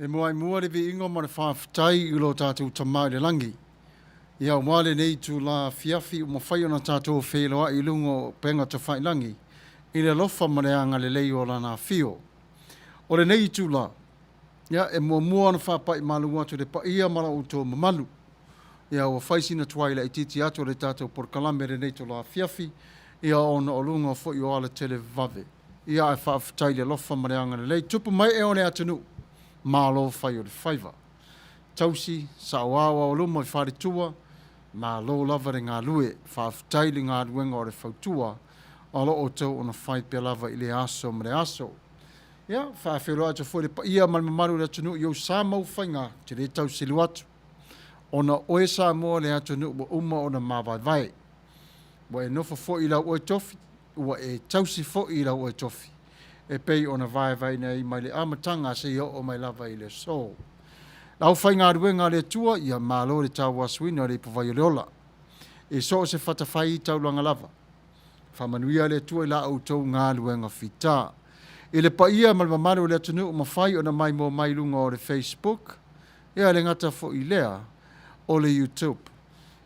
E muai mua le viiga ma le faafetai i lo tatou Tama i le lagi, ia aua lenei itula afiafi ua mafai ona tatou feiloai i luga o upega tafailagi i le alofa ma le agalelei o Lana afio. O lenei itula, ia, e muamua ona faapai malu atu i le paia ma lo outou mamalu. Ia ua fai sina tuai laitiiti atu o le tatou polokalame i lenei itula afiafi, ia ona o luga foi o ala televavave. Ia ae faafetai i le alofa ma le agalelei. Tupu ma ee o le atunuu, malo fai o le faiva. Tausi saoao aualuma i faletua, malo lava le galue. Faafetai i le galuega o le fautua o lo o outou ona fai pea lava i lea aso ma lea aso. Ia, e faafeiloai atu foi i le paia ma le mamalu o le atunuu i ou sa ma ou faiga, ou te le tau selu atu, ona o oe Samoa le atunuu ua uma ona mavaevae. Ua e nofo foi i lau oe tofi, ua e tausi foi i lau oe tofi, e pei ona vaevaeina ai mai le amataga seia oo mai lava i le aso. Le aufaigaluega a le Atua, ia malo le tauasuina o le ipuvai o le ola i so o se fatafaitaulaga lava. Faamanuia le Atua i la outou galuega fita. I le paia ma le mamalu o le atunuu ua mafai ona maimoa mai i luga o le Facebook, ia e le gata foi i lea o le YouTube.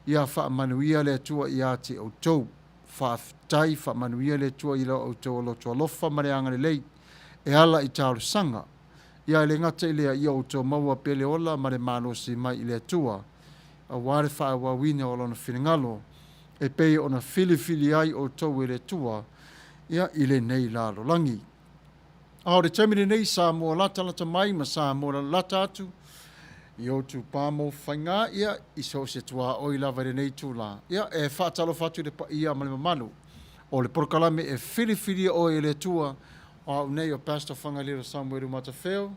Ia faamanuia le Atua ia te outou. Faafetai, faamanuia le Atua i lo outou loto alofa ma le agalelei e ala i talosaga. Ia e le gata i lea, ia outou maua pea le ola ma le malosi mai i le Atua aua le faaauauina o lona finagalo e pei ona filifili ai outou e le Atua ia i lenei lalolagi. A o le taimi lenei Samoa latalata mai ma Samoa lalata atu i ou itupa ma ou faiga, ia i so o se tuaoi lava i lenei itula, ia e faatalofa atu i le paia ma le mamalu o le polokalame e filifilia oe e le Atua. O au nei o Pastor Fagalilo Samuelu Matafeo,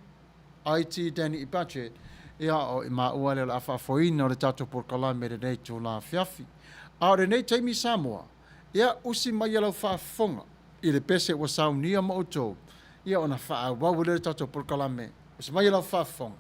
IT Danny Budget, ia o i maua lea o le a faafoeina o le tatou polokalame i lenei itula afiafi. A o lenei taimi Samoa, ia usi mai lau faafofoga i le pese ua saunia ma outou, ia ona faaauau lea o le tatou polokalame. Usi mai lau faafofoga.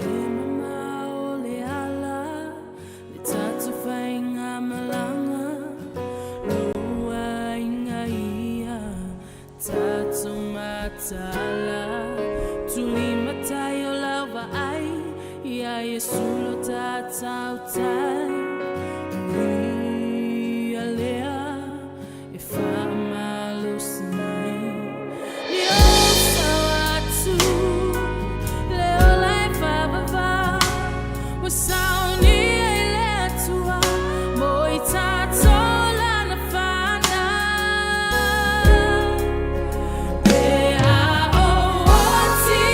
E mamao le ala le tatou faigamalaga lou aiga ia tatou mataala tulimatai o lau vaai ia Iesu lo tatou tai o ia lea e faamalosi mai ni ou sao atu le ola e faavavau ua saunia i le Atua mo i tatou lana fanau pe a ou oti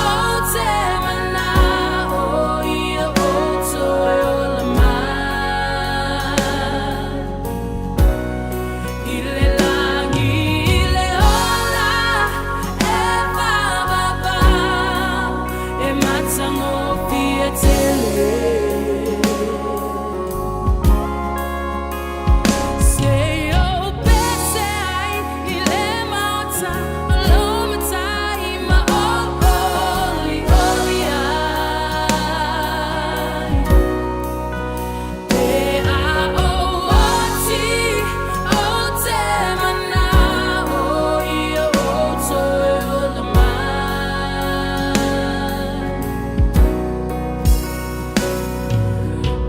ou te manao ia ou toe ola mai. I le lagi i le ola e faavavau e matagofie tele. Se i ou pese ai i le maota o lou matai ma ou olioli ai. Pe a ou oti ou te manao ia ou toe ola mai.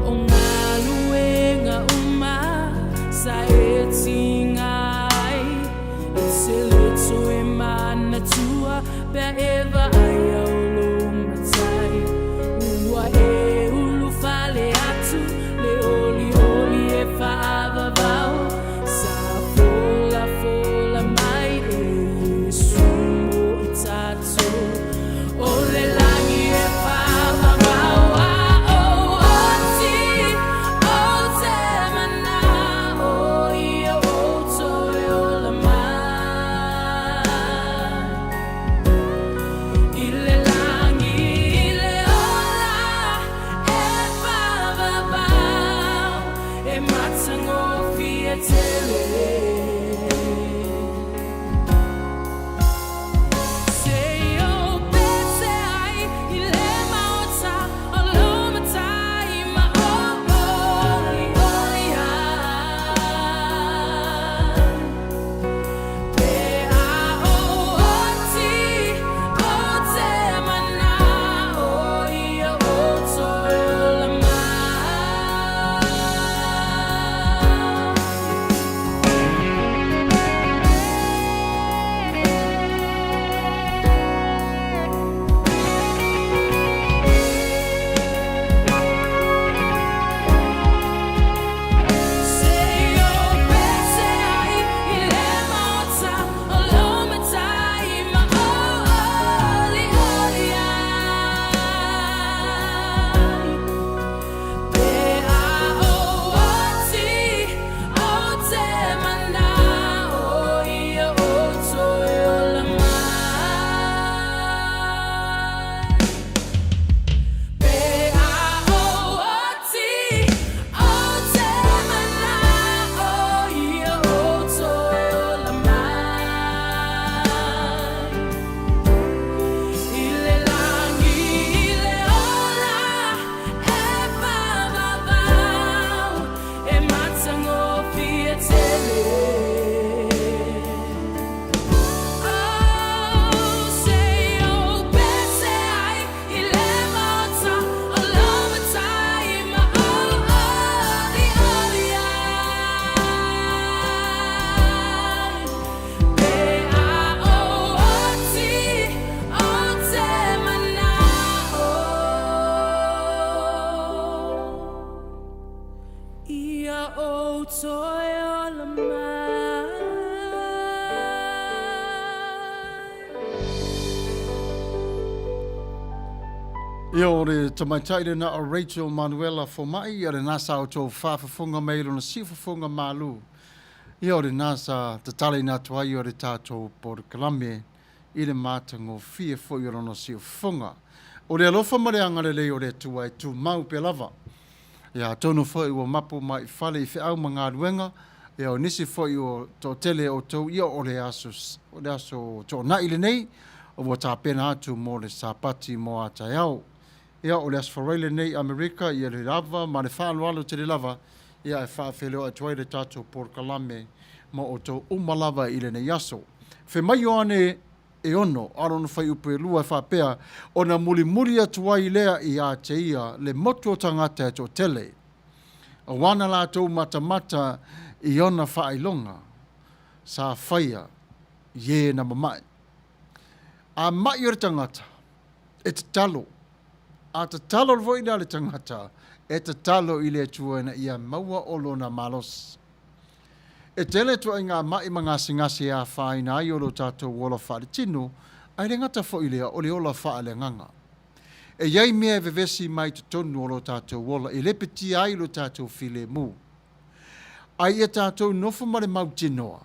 O galuega uma sa e tiga ai e te le toe manatua pe a e vaai au lou matai ua e ulufale atu le olioli e faavavau sa folafola mai e Iesu mo i tatou o le lagi e faavavau a ou oti ou te manao ia ou toe ola mai. I le lagi i le ola e faavavau e matagofie tele. ou toe ola mai. Ia, o le tamaitai lena o Rachel Manuela Fomai, ia lena sa outou faafofoga mai i lona siufofoga malu. Ia, o lena sa tatalaina atu ai o le tatou polokalame i le matagofie foi o lona siufofoga. O le alofa ma le agalelei o le Atua e tumau pea lava. Ia, atonu foi ua mapu mai i fale i feau ma galuega, ia o nisi foi o toatele o outou, ia o le aso, o le aso Toonai lenei, ua tapena atu mo le Sapati mo a taeao. Ia, o le Aso Faraile lenei i Amerika, ia le lava ma le faaaloalo tele lava, ia e faafeiloai atu ai le tatou polokalame mo outou uma lava i lenei aso. Fai mai Ioane e 6, a o lona fuaiupu e 2 e faapea, Ona mulimuli atu ai lea ia te ia le motu o tagata e toatele, aua na latou matamata i ona faailoga sa faia i e na mama'i. A ma'i o le tagata, e tatalo. A tatalo foi la le tagata, e tatalo i le Atua ina ia maua o lona malosi. E tele ituaiga ma'i ma gasegase e afaina ai o lo tatou ola faaletino, ae le gata foi i lea, o le ola faaleagaga. E i ai mea e vevesi mai totonu o lo tatou ola e lepetia ai lo tatou filemu. A ia tatou nofo ma le mautinoa,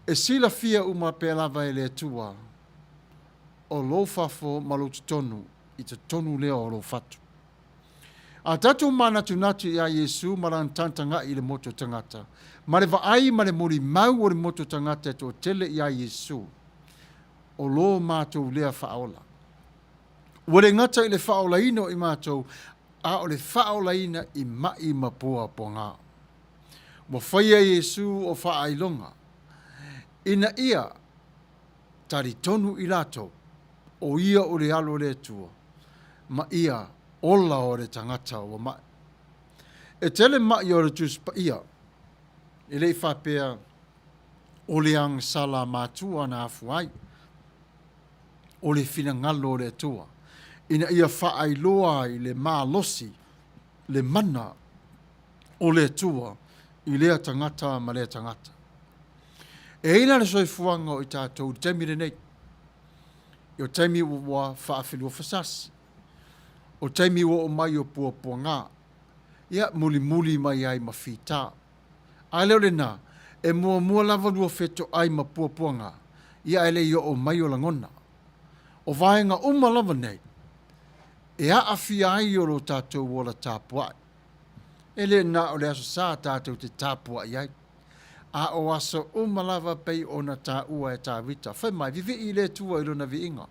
e silafia uma pea lava e le Atua o lou fafo ma lou totonu i totonu lea o lou fatu. A tatou manatunatu iā Iesu ma Lana tagatagai i le motu o tagata, ma le vaai ma le molimau o le motu o tagata e toatele iā Iesu, o lo matou lea faaola. Ua le gata i le faaolaina o i matou, a o le faaolaina i ma'i ma puapuaga. Ua faia e Iesu o faailoga, ina ia talitonu i latou, o Ia o le Alo o le Atua, ma ia ola o le tagata ua ma'i. E tele ma'i o le Tusi Paia, e le i faapea o le agasala a matua na afua ai, o le finagalo o le Atua, ina ia faailoa ai le malosi, le mana o le Atua i lea tagata ma lea tagata. E i ai la le soifuaga o i tatou i le taimi lenei, o taimi ua faafeluafasasi, o taimi ua oo mai o puapuaga, ia mulimuli mai ai ma fita. A le o lena, e muamua lava lua fetoai ma puapuaga, ia ae le i oo mai o lagona. O vaega uma lava nei, e aafia ai o lo tatou ola tapuai. E le na o le Aso Sa tatou te tapuai ai, a o aso uma lava pei ona taua e Tavita, fai mai, Vivii i le Atua i Lona viiga.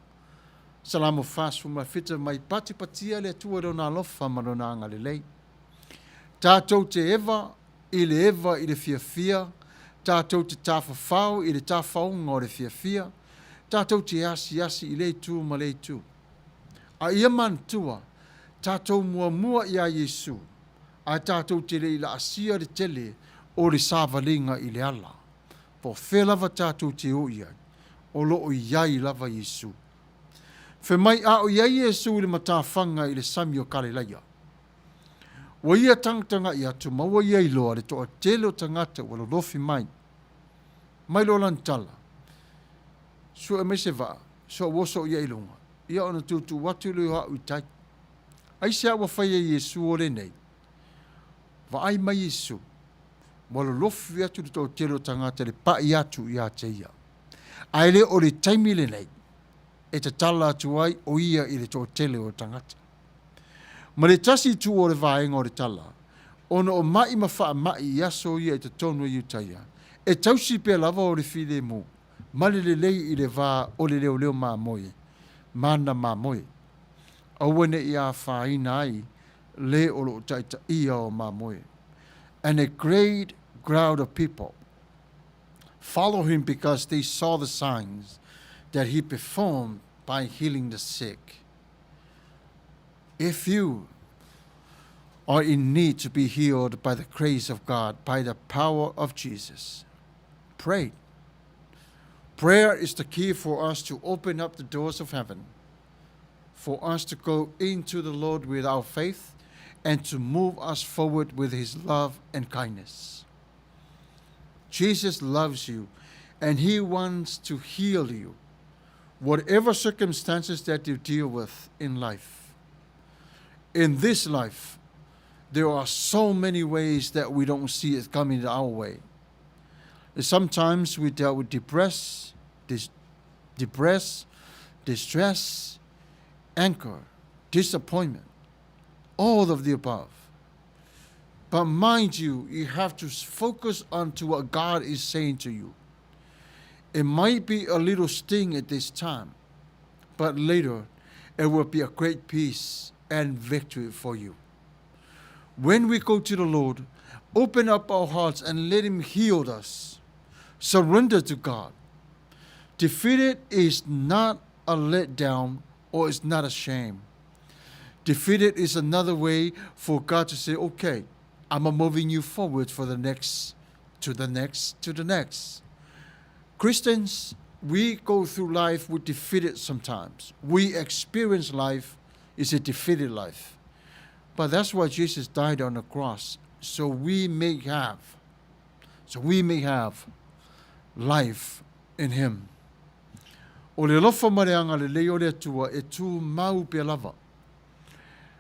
Salamo 47 mai, Patipatia le Atua i Lona alofa ma Lona agalelei. Tatou te eva i le eva i le fiafia, tatou te tafafao i le tafaoga o le fiafia, tatou te asiasi i lea itu ma lea itu. A ia manatua, tatou muamua iā Iesu, ae tatou te le i laasia le tele o le savaliga i le ala. Po o fea lava tatou te o i ai, o lo o i ai lava Iesu. Fai mai a o i ai Iesu i le matafaga i le sami o Kalilaia, ua ia tagatagai atu ma ua ia iloa le toatele o tagata ua lolofi mai. Mai loa lana tala, Sue mai se vaa, soʻu oso ia i luga, ia ona tuutuu atu lea o a'u i tai. Aisea ua fai ai Iesu o lenei? Vaai mai Iesu, ua lolofi atu le toatele o tagata i le paʻi atu iā te ia. Ae le o le taimi lenei e tatala atu ai o ia i le toatele o tagata. Ma le tasi itu o le vaega o le tala, ona o maʻi ma faamaʻi i aso ia i totonu o Iutaia, e tausi pea lava o le filemu ma le lelei i le va o le leoleo mamoe ma ana mamoe. Aua ne i afaina ai le o lo o taitaia o mamoe. And a great crowd of people follow him because they saw the signs that he performed by healing the sick. If you are in need to be healed by the grace of God, by the power of Jesus, pray. Prayer is the key for us to open up the doors of heaven, for us to go into the Lord with our faith and to move us forward with His love and kindness. Jesus loves you and He wants to heal you, whatever circumstances that you deal with in life. In this life, there are so many ways that we don't see it coming our way. Sometimes we deal with depress, distress, anger, disappointment, all of the above. But mind you, you have to focus on to what God is saying to you. It might be a little sting at this time, but later it will be a great peace and victory for you. When we go to the Lord, open up our hearts and let Him heal us. Surrender to God. Defeated is not a letdown or it's not a shame. Defeated is another way for God to say, okay, I'm moving you forward for the next, to the next, to the next. Christians, we go through life with defeated sometimes. We experience life is a defeated life. But that's why Jesus died on the cross, so we may have, so we may have life in Him. O le alofa ma le agalelei o le Atua e tumau pea lava.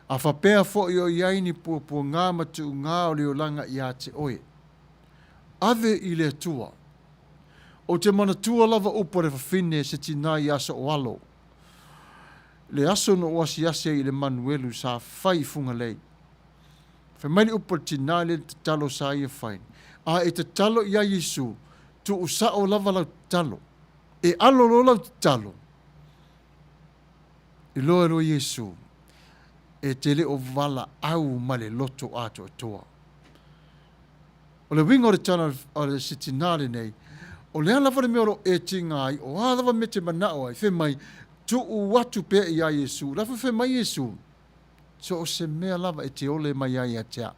A faapea foi o i ai ni puapuagā ma tuugā o le olaga iā te oe. Ave i le Atua. Ou te manatua lava upu a le fafine se tinā i aso o alo. Le aso na ou asiasi ai i le manuelu sa fai i Fugalei. Fai mai le upu a le tinā lea i le tatalo sa ia fai, A e tatalo iā Iesu, tuusao lava lau tatalo. E alo loa lau tatalo, iloa loa Iesu e te le o valaau ma le loto atoatoa. O le uiga o le tala a le se tinā lenei, o le a lava le mea o lo o e tiga ai, o a lava mea e te manao ai, fai mai, tuu atu pea iā Iesu. La foi fai mai Iesu, so o se mea lava e te ole mai ai ia te au,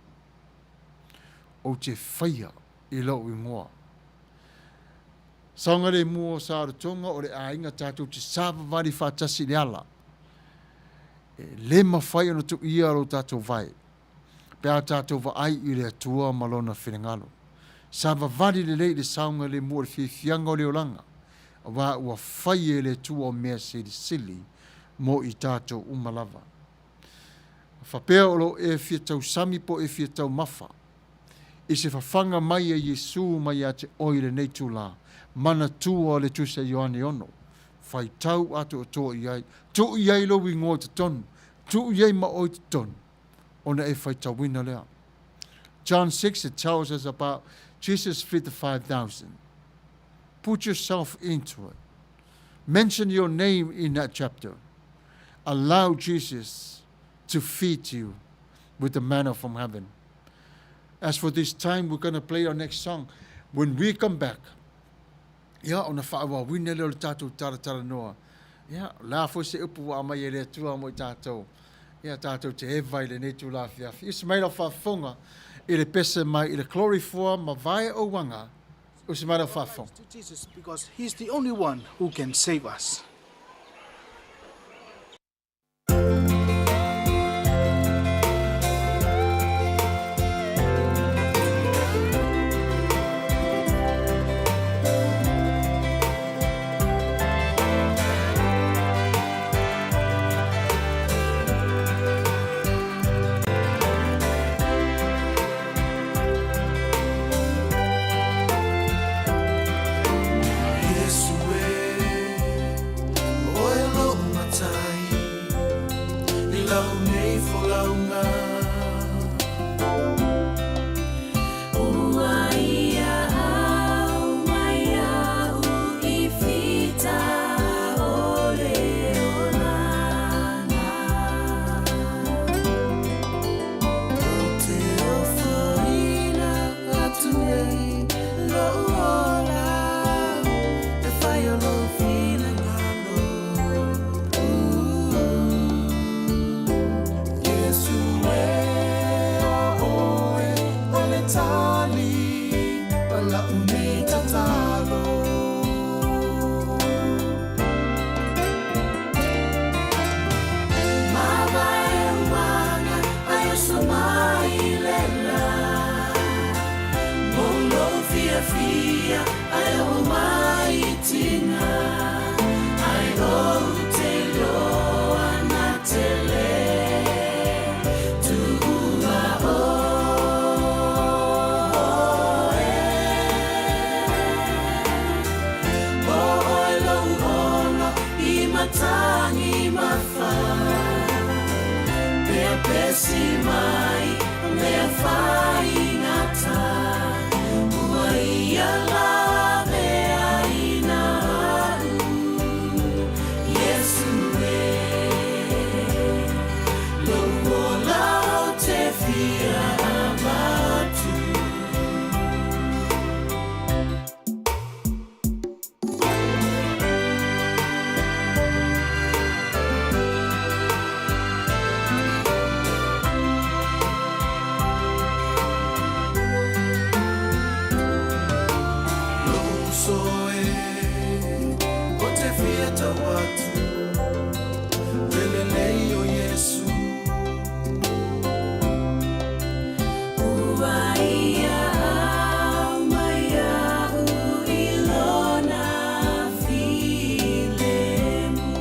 ou te faia i lou ingoa. Saogalemu o Saratoga o le aiga tatou te savavali faatasi i le ala. E le mafai ona tuuia lo tatou vae pe a tatou vaai i le Atua ma Lona finagalo. Savavali lelei i le saogalemu o le fiafiaga o le olaga, auā ua fai e le Atua o mea silisili mo i tatou uma lava. A faapea o lo o e fia tausami po o e fia taumafa i se fafaga mai a Iesu mai ia te oe i lenei itulā, manatua le Tusi a Ioane 6, faitau atoatoa i ai, tuu i ai lou igoa i totonu, tuu i ai ma oe i totonu, ona e faitauina lea. John 6, it tells us about Jesus fed the 5,000. Put yourself into it. Mention your name in that chapter. Allow Jesus to feed you with the manna from heaven. As for this time, we're going to play our next song. When we come back, ia, ona faaauauina lea o le tatou talatalanoa. Ia, o le a foi se upu ua aumai e le Atua mo i tatou. Ia, tatou te eva i lenei itula afiafi. Usi mai lau faafofoga i le pese mai i le Glory 4 ma Vae o Uaga. Usi mai lau faafofoga. To Jesus because he's the only one who can save us. Iesu e, oe lou matai, i lau nei folauga. Ua ia au mai au i whita o le olanga. Ou te ofoina atu nei lou ola, e whai o lou finagalo. Iesu e, o oe o le tali o lau nei tatalo. Mavae uaga ai o so fia ai o mai tina ai ou te loa na tele tuua oe. O oe lou ono i matangi mafa Pea pesi mai mea whaingata Ua ia la mea ina au Iesu e Lou ola o te fia avatu. Lou uso e o te fia tau atu Le lelei o Iesu. Ua ia au mai au i lona filemu.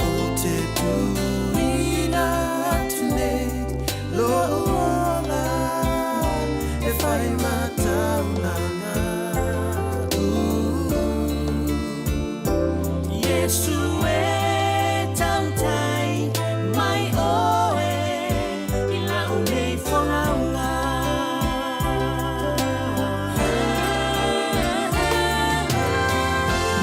O te tuuina atu nei lou ola e whai mataulanga. Iesu e tautai mai oe i lau nei folauga.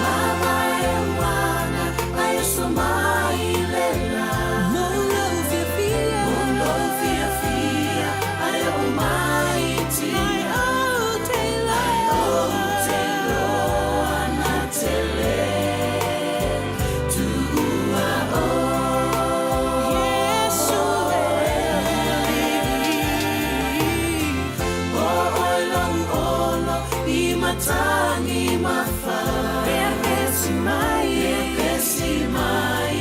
Mavae uana ai so mai le la. Mo lou fiafia. Mo lou fiafia ai o mai tina. Ai ou te loa. Ou te loa na tele tuua Iesu e. O oe lou ono i matangi mafa Pea pesi mai. Pea pesi mai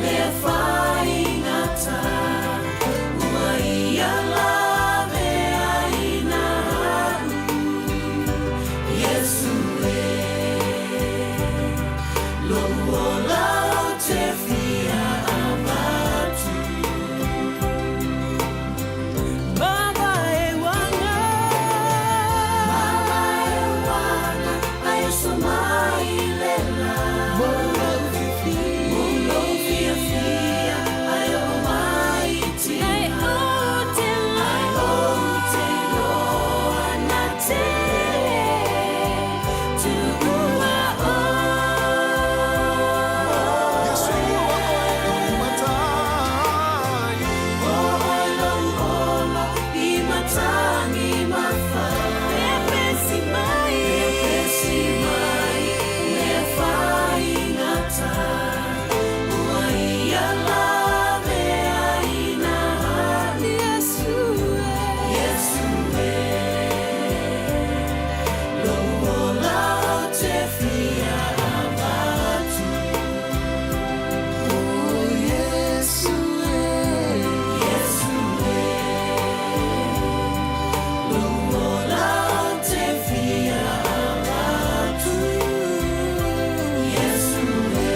mea whaingata Ua ia la mea ina au Iesu e Lou ola o te fia avatu. Mavae uaga. Mavae uaga ai so mai le la. Mo lou fiafia ai o mai tina. Ai ou te Ai ou te loa na tele tuua oe. Iesu ua oe lou matai. O oe lou ono i matangi mafa. Pea pesi mai. Pea pesi mai mea whaingata Ua ia la mea ina au Iesu e. Iesu e Lou ola o te fia avatu. O Iesu e. Iesu e Lou ola o te fia avatu. Iesu e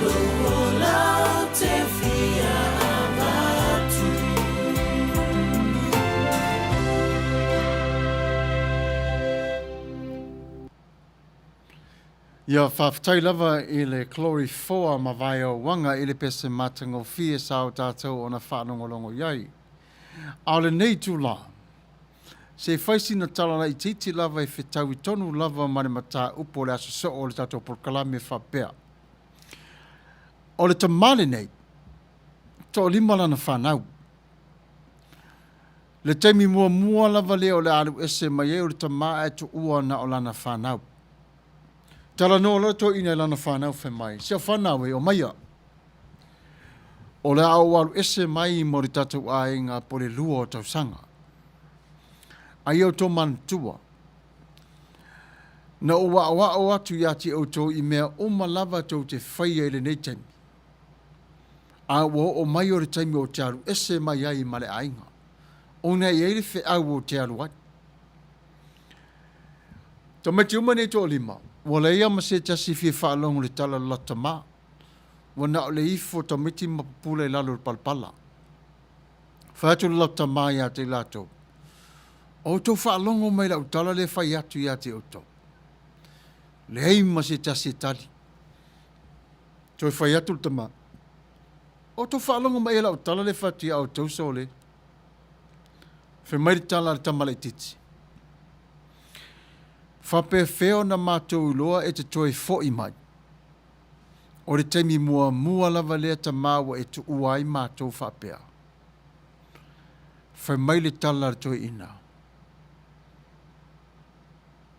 Lou ola o te fia avatu. Ia, faafetai lava i le Glory Four ma Vaea Uaga i le pese matagofie sa o tatou ona faalogologo i ai. A o lenei itulā, se i fai sina tala laitiiti lava e fetaui tonu lava ma le mataupu o le aso soo o le tatou polokalame e faapea. O le tamā lenei, toalima lana fanau. Le taimi muamua lava lea o le a alu ese mai ai o le tamā ae tuua na o lana fanau. Talanoa loa le toeaina i lana fanau fai mai, Si au fanau e, omaia. O le a ou alu ese mai mo le tatou aiga po le lua o tausaga. A ia outou manatua, na ou aʻoaʻo atu iā te outou i mea uma lava tou te faia i lenei taimi. A ua oo mai o le taimi ou te alu ese mai ai ma le aiga. Ona e i ai le feau ou te alu ai. Tamaiti uma nei e toalima, ua leai lava ma se tasi e fia faalogo i le tala a le latou tama. Ua na o le ifo o tamaiti ma pupula i lalo o le palapala. Fai atu le latou tama ia te i latou, O outou faalogo mai i lau tala lea e fai atu ia te outou. Leai ma se tasi e tali. Toe fai atu le tama, O outou faalogo mai i lau tala lea e fai atu ia outou, sole. Fai mai le tala a le tama laitiiti, Faapefea ona matou iloa e te toe foi mai? O le taimi muamua lava lea tama ua e tuua ai matou faapea. Fai mai le tala a le toeaina,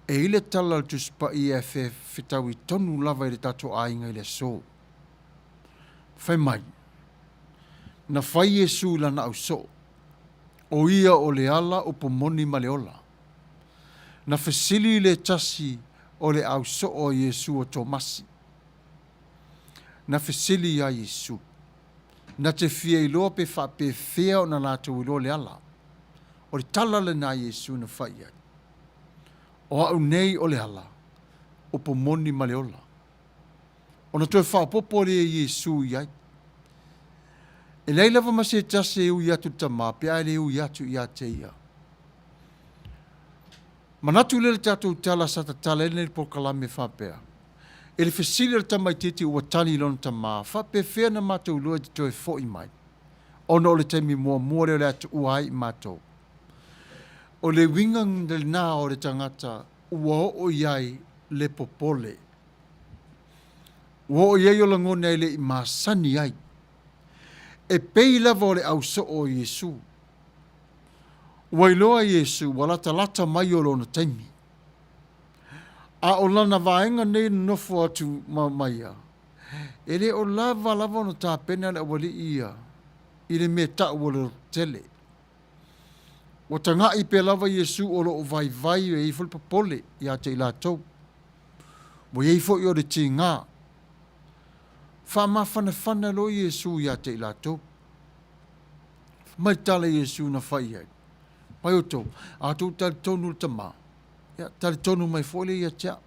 E i le tala a le Tusi Paia e fetaui tonu lava i le tatou aiga i le aso. Fai mai, Na fai Iesu i lana ausoo, o ia o le ala, upu moni ma le ola. Na fesili le tasi o le ausoo a Iesu o Tomasi. Na fesili iā Iesu, Na te fia iloa pe faapefea ona latou iloa le ala. O le tala lena a Iesu na fai i ai, O au nei o le ala, upu moni ma le ola. Ona toe faaopoopo lea e Iesu i ai, E leai lava ma se tasi e ui atu i le Tama pe a e le ui atu ia te ia. Manatu lea i le tatou tala sa tatala ai lenei polokalame faapea, I le fesili a le tamaitiiti ua tali i lona tama, Faapefea na matou iloa e te toe foi mai? Ona o le taimi muamua lea o le a tuua ai i matou. O le uiga lena o le tagata ua oo i ai le popole. Ua oo i ai o lagona e le i masani ai. E pei lava o le ausoo o Iesu. Ua iloa e Iesu ua latalata mai o lona taimi. A o lana vaega nei e nonofo atu ma ia, e le o lava lava ona tapena le aualii ia i le mea tau o le lototele. Ua tagai pea lava Iesu o lo o vaivai e i ai foi le popole ia te i latou. Ua i ai foi o le tiga. Faamafanafana loa Iesu ia te i latou. Fai mai le tala a Iesu na fai i ai, Mai outou, a outou talitonu i le Tama, ia talitonu mai foi lea ia te au.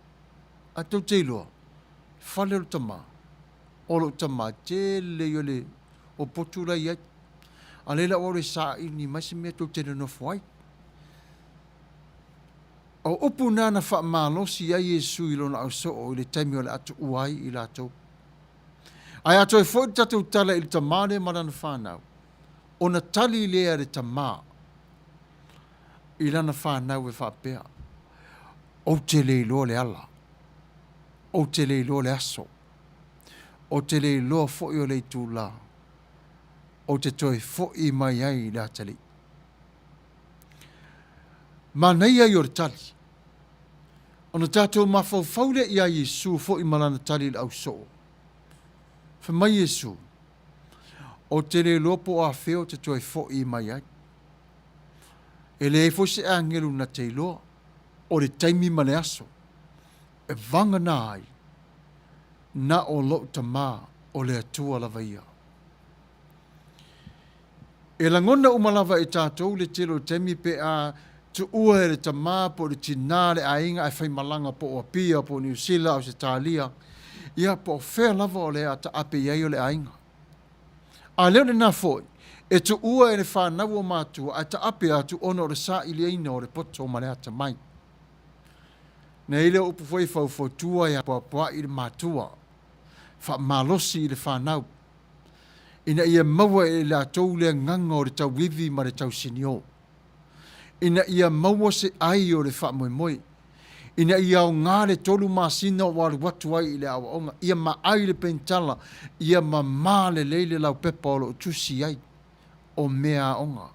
A tou te iloa, le fale o le Tama, o lou Tama, tele ia o le o potu la e i ai. A lea la ua alu e saili mai se mea tou te nonofo ai. O upu na na faamalosi ai Iesu i lona ausoo i le taimi o le a tuua ai i latou. Ae a toe foi le tatou tala i le tama lea ma lana fanau, ona tali lea a le tama i lana fanau e faapea, Ou te le iloa le ala, ou te le iloa le aso, ou te le iloa foi o le itulā ou te toe foi mai ai i le atalii. Manaia ia o le tali. Ona tatou mafaufau lea ia Iesu foi ma lana tali i le ausoo. Fai mai Iesu, Ou te le iloa po o afea ou te toe foi mai ai. E leai foi se agelu na te iloa o le taimi ma le aso e vagana ai na o lou Tama o le Atua lava ia. E lagona uma lava e tatou le tele o taimi pe a tuua e le tama po o le tinā le aiga ae faimalaga po o Apia po o Niu Sila, Ausetalia, ia po o fea lava o le a taape i ai o le aiga. A le o lena foi, e tuua e le fanau o matua ae taape atu ona o le sailiaina o le poto ma le atamai. Na i ai lea upu foi e faufautua e apoapoai i le matua, faamalosi i le fanau, ina ia maua e i latou le agaga o le tauivi ma le tausinio, ina ia maua se ai o le faamoemoe, ina ia aoga le tolu masina o alu atu ai i le aoaoga, ia maai le penitala, ia mamā lelei le laupepa o lo o tusi ai o mea aoga.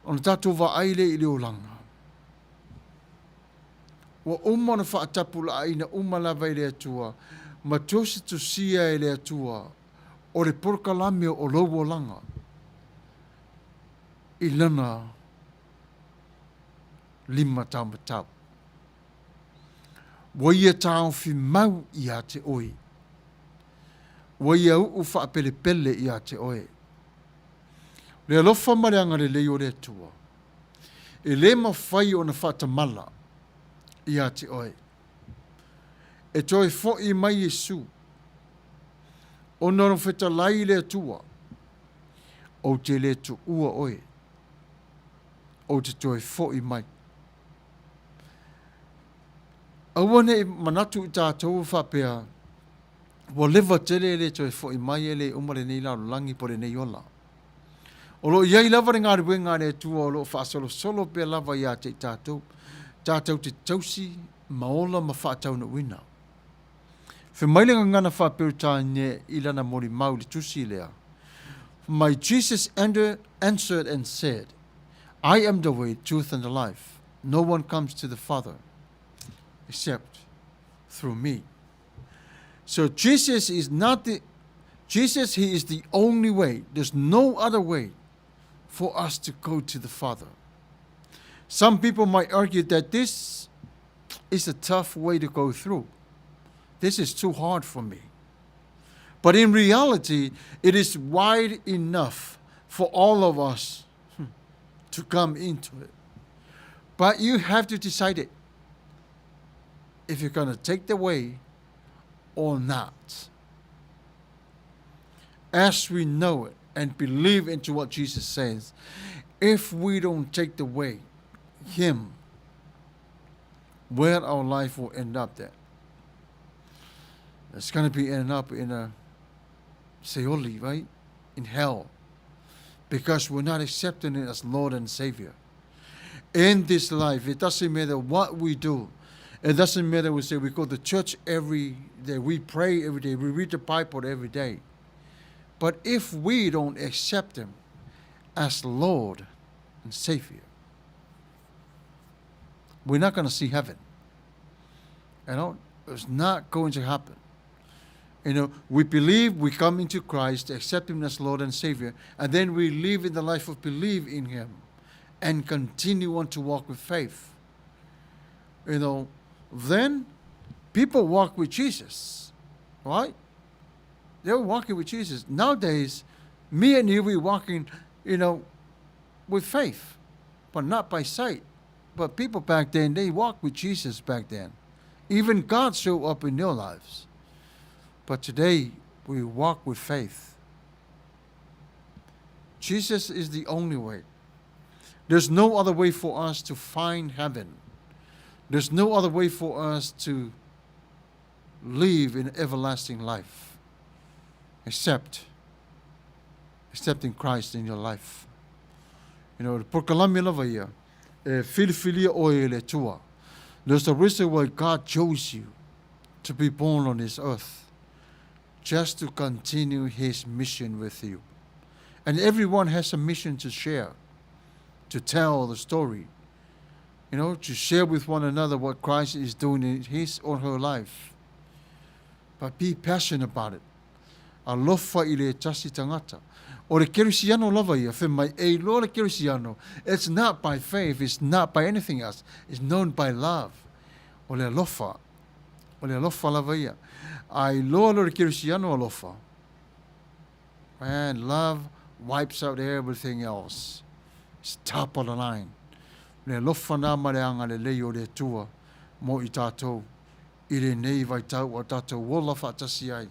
Ona tatou vaai lea i le olaga. Ua uma ona faatapulaaina uma lava e le Atua ma tusitusia e le Atua o le polokalame o lou olaga i Lana limataumatau. Ua Ia taofi mau ia te oe. Ua Ia uu faapelepele ia te oe. Le alofa ma le agalelei o le Atua, e lē mafai ona faatamala iā te oe. E toe foʻi mai Iesu, ona na fetalai le Atua, Ou te lē tuua oe, ou te toe foʻi mai. Aua ne i manatu i tatou faapea, ua leva tele e le toe foʻi mai e le uma lenei lalolagi po o lenei ola. O lo o i ai lava le galuega a le Atua o lo o faasolosolo pea lava iā te i tatou, tatou te tausi ma ola ma faataunuuina. Fai mai le gagana faa-Peretania i lana molimau i le tusi lea, Fai mai, Jesus answered and said, I am the way, truth and the life. No one comes to the Father except through me. So Jesus is not the Jesus, he is the only way. There's no other way for us to go to the Father. Some people might argue that this is a tough way to go through. This is too hard for me. But in reality, it is wide enough for all of us to come into it. But you have to decide it if you're going to take the way or not. As we know it and believe into what Jesus says, if we don't take the way, Him, where our life will end up there. It's going to be ending up in a Seoli, right? In hell. Because we're not accepting it as Lord and Savior. In this life, it doesn't matter what we do. It doesn't matter we say we go to church every day, we pray every day, we read the Bible every day. But if we don't accept Him as Lord and Savior, we're not going to see heaven. You know, it's not going to happen. You know, we believe we come into Christ, accept Him as Lord and Savior, and then we live in the life of belief in Him and continue on to walk with faith. You know, then people walk with Jesus, right? They're walking with Jesus. Nowadays, me and you, we're walking, you know, with faith, but not by sight. But people back then, they walked with Jesus back then. Even God showed up in their lives. But today, we walk with faith. Jesus is the only way. There's no other way for us to find heaven. There's no other way for us to live in everlasting life except accepting Christ in your life. You know, le polokalame lava ia, e filifilia oe e le Atua. There's a reason why God chose you to be born on this earth, just to continue His mission with you. And everyone has a mission to share, to tell the story, you know, to share with one another what Christ is doing in his or her life. But be passionate about it. Alofa i le tasi tangata. O le kerisiano lava ia, fai mai, e iloa le kerisiano, it's not by faith, it's not by anything else, it's known by love. O le alofa, o le alofa lava ia. A iloa loa le kerisiano alofa, man, love wipes out everything else. It's top of the line. Le alofa nā ma le agalelei o le Atua mo i tātou i lenei vaitau ua tātou ola faatasi ai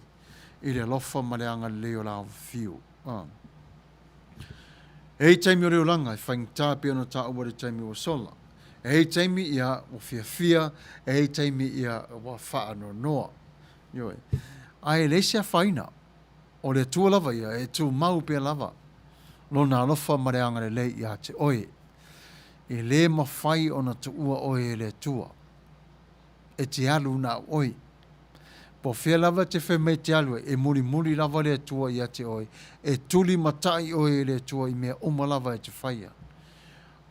i le alofa ma le agalelei o le Ao Fiu. E i taimi o le olaga e faigata pei ona taua le taimi ua sola. E i taimi ia ua fiafia, e i taimi ia ua faanoanoa. Ioe. Ae leai se afaina. O le Atua lava ia e tumau pea lava Lona alofa ma le agalelei iā te oe. E lē mafai ona tuua oe e le Atua. E te alu na au oe. Po o fea lava te fai mai te alu ai, e mulimuli lava le Atua iā te oe, e tulimatai oe e le Atua i mea uma lava e te whaia.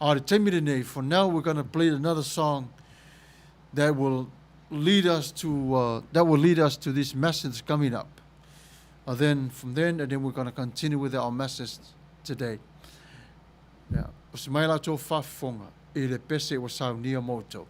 A le taimi lenei, for now we're gonna play another song that will lead us to that will lead us to this message coming up. And then from then, and then we're gonna continue with our message today. Yeah. O se mai la tō whafonga i le pese ua saunia mō tō.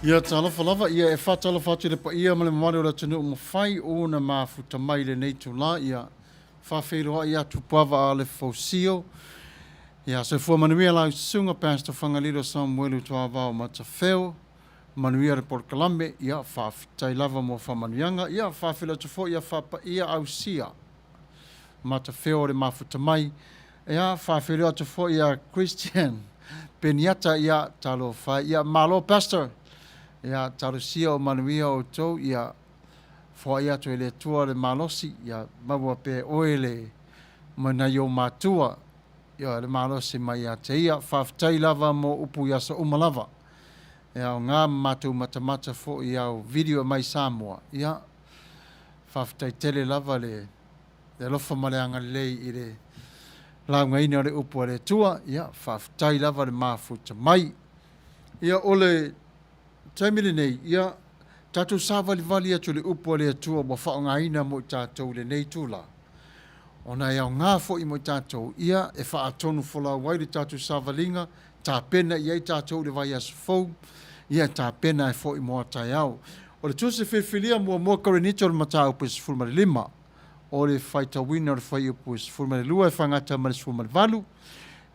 Ia talofa lava, ia e faatalofa atu i le paia ma le mamalu o le atunuu mafai ona mafuta mai i lenei itula, ia faafeiloai atu Puava a le Fosio. Ia soifua manuia lau susuga Pastor Fagalilo Samuelu Tuavao Matafeo. Manuia le polokalame, ia faafetai lava mo faamanuiaga, ia faafeiloai atu foi ia faapaia ausia Matafeo o le mafuta mai. Ia faafeiloai atu foi ia Christian Peniata, ia talofa e. Ia malo Pastor, ia talosia o manuia outou, ia foai atu e le Atua le malosi, ia maua pea e oe le ma nai ou matua, ia le malosi mai ia te ia. Faafetai lava mo upu i aso uma lava. E aoga ma matou matamata foi i au video mai Samoa. Ia faafetai tele lava le le alofa ma le agalelei i le laugaina o le upu a le Atua. Ia faafetai lava le mafuta mai. Ia o le taimi lenei, ia tatou savalivali atu i le upu a le Atua ua faaaogaina mo i tatou i lenei itula. Ona e aoga foi mo i tatou, ia e faatonu folau ai le tatou savaliga, tapena i ai tatou i le vaiaso fou, ia e tapena ai foi mo a taeao. O le Tusi Filifilia Muamua Korinito o le mataupu e 15, o le faitauina o le fuaiupu e 12 e faagata ma le 18,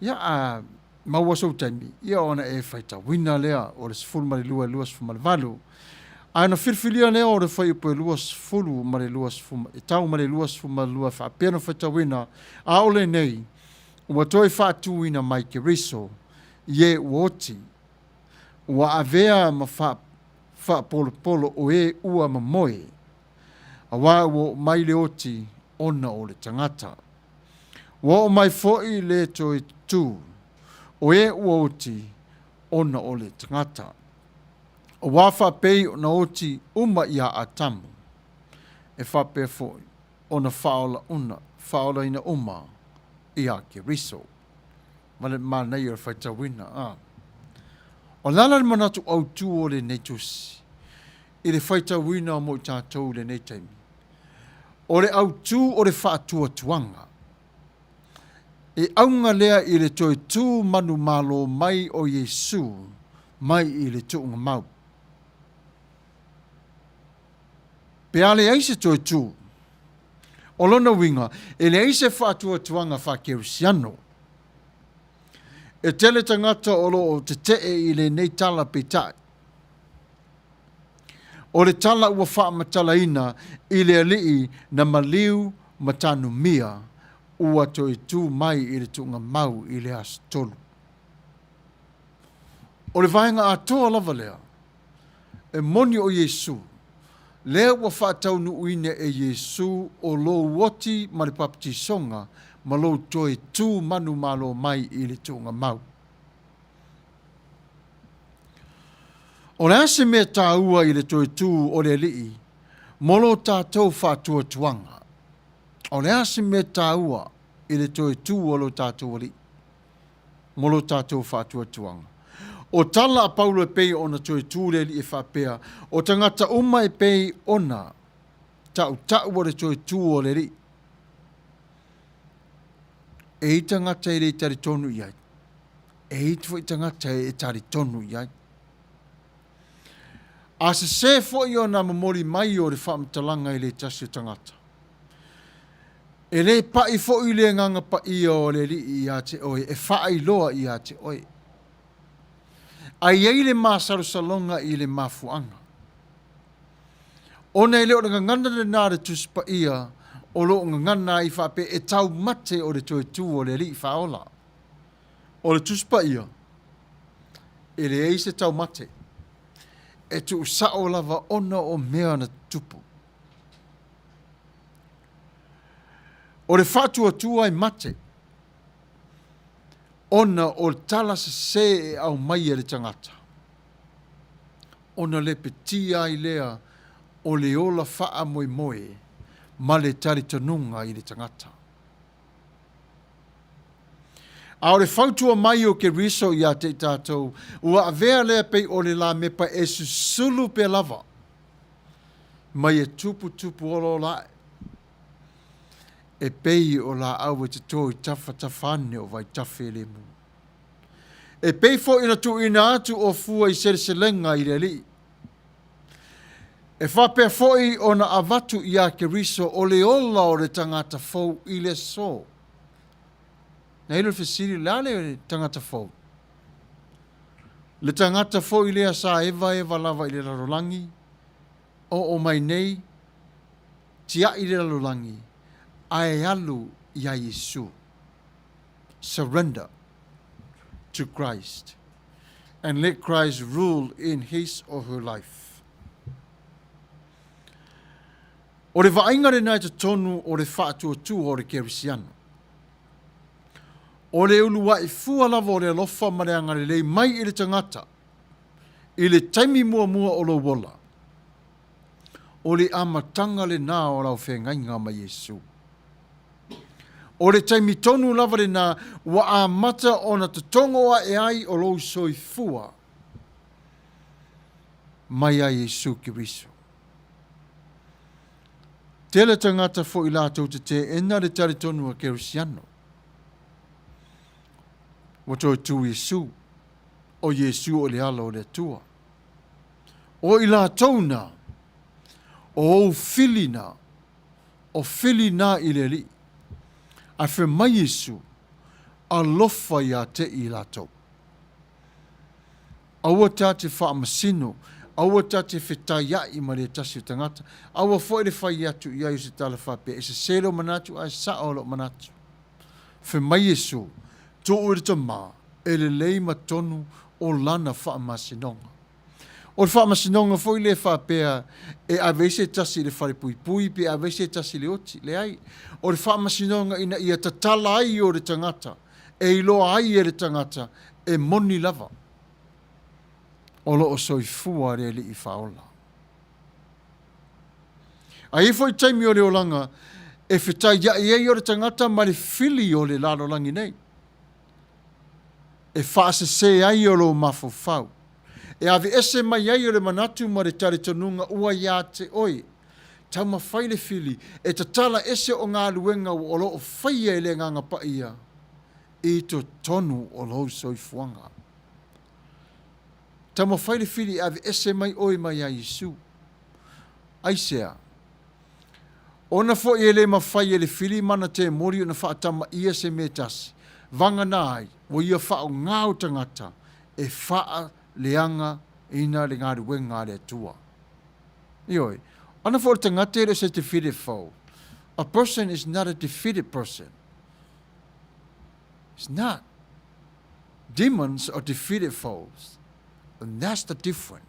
ia a maua sou taimi, ia ona e faitauina lea o le 12 e 28. Ae ona filifilia lea o le fuaiupu e 20 ma le 20, e tau ma le 22 e faapea ona faitauina, a o lenei, ua toe faatuina mai Keriso i e ua oti, ua avea ma faapolopolo o e ua mamoe, auā ua oo mai le oti ona o le tagata. Ua oo mai foi le toe tū o e ua oti ona o le tagata. Auā faapei ona oti uma iā Atamu, e faapea foi ona faaola una, faaolaina uma iā Keriso. Ma le manaia o le faitauina, a. O le ala le manatu autū o lenei tusi i le faitauina mo i tatou i lenei taimi, o le autū o le faatuatuaga. E auga lea i le toe tū manumalo mai o Iesu mai i le tuugamau. Pe a leai se toe tū, o lona uiga e leai se faatuatuaga faakerisiano. E tele tagata o lo o tetee i lenei tala peitai, o le tala ua faamatalaina i le alii na maliu ma tanumia ua toe tū mai i le tuugamau i le Aso Tolu. O le vaega atoa lava lea e moni o Iesu, lea ua faataunuuina e Iesu o lou oti ma le papatisoga ma lou toe tū manumalo mai i le tuugamau. O le a se mea taua i le toe tū o le Alii mo lo tatou faatuatuaga? O le a se mea taua i le toe tū o lo tatou Alii mo lo tatou faatuatuaga? O tala a Paulo e pei ona toe tū le Alii e faapea, o tagata uma e pei ona tautaua le toe tū o le Alii. E i tagata e le talitonu i ai. E i foi tagata e talitonu i ai. A sesē foi ona momoli mai o le faamatalaga i le tasi o tagata, e le paʻi foi le Agaga Paia o le Alii iā te oe e faailoa iā te oe. A i ai le masalosaloga i le mafuaaga, ona e le o le gagana lenā a le Tusi Paia o lo o gagana ai faapea e taumate o le toe tū o le Alii Faaola. O le Tusi Paia, e leai se taumate, e tuusao lava ona o mea na tutupu. O le faatuatua e mate, ona o le tala sesē e aumai e le tagata, ona lepetia ai lea o le ola faamoemoe ma le talitonuga i le tagata. A o le fautua mai o Keriso iā te i tatou, ua avea lea pei o le lamepa e susulu pea lava, mai e tuputupu olaola ae, e pei o laau e toto i tafatafa ane o vaitafe lemu. E pei foi ona tuuina atu o fua i seleselega i le Alii. E faapea foi ona avatu iā Keriso o le ola o le tagata fou i le aso. Na iloa le fesili, o le a le tagata fou? Le tagata foi lea sa evaeva lava i le lalolagi, oo mai nei, tiai le lalolagi, ae alu iā Iesu. Surrender to Christ and let Christ rule in his or her life. O le vaaiga lena i totonu o le faatuatua o le Kerisiano. O le uluai fua lava o le alofa ma le agalelei mai i le tagata i le taimi muamua o lou ola, o le amataga lena o lau feagaiga ma Iesu. O le taimi tonu lava lena ua amata ona totogo ae ai o lou soifua mai a Iesu Keriso. Tele tagata foi latou te teena le talitonuga Kerisiano. Ua toe tu Iesu, o Iesu o le Alo o le Atua. O i latou na, o ou fili na, o fili na i le Alii. Ae fai mai Iesu, Alofa ia te i latou. Aua ta te faamasino, aua ta te fetaia'i ma le tasi o tagata, aua foi le fai atu i ai o se tala faapea, e sese lou manatu ae sao lou manatu. Fai mai Iesu, Tuu i le Tama, e lelei ma tonu o lana faamasinoga. O le faamasinoga foi lea faapea e ave ai se tasi i le falepuipui pe ave ai se tasi i le oti. Leai. O le faamasinoga ina ia tatala ai o le tagata, e iloa ai e le tagata e moni lava o lo o soifua le Alii Faaola. A i ai foi taimi o le olaga e fetaiai ai o le tagata ma le fili o le lalolagi nei, e faasese ai o lou mafaufau, e aveese mai ai o le manatu ma le talitonuga ua ia te oe. Taumafai le fili e tatala ese o galuega o lo o faia e le Agaga Paia i totonu o lou soifuaga. Taumafai le fili e aveese mai oe mai ia Iesu. Aisea? Ona foi e le mafai e le fili ma ana temoli ona faatamaia se mea e tasi, vagana ai, ua ia faaaoga o tagata e faaleaga ina le galuega a le Atua. Ioe, ona foi o le tagata e le o se defeated foe. A person is not a defeated person. It's not. Demons are defeated foes. And that's the difference.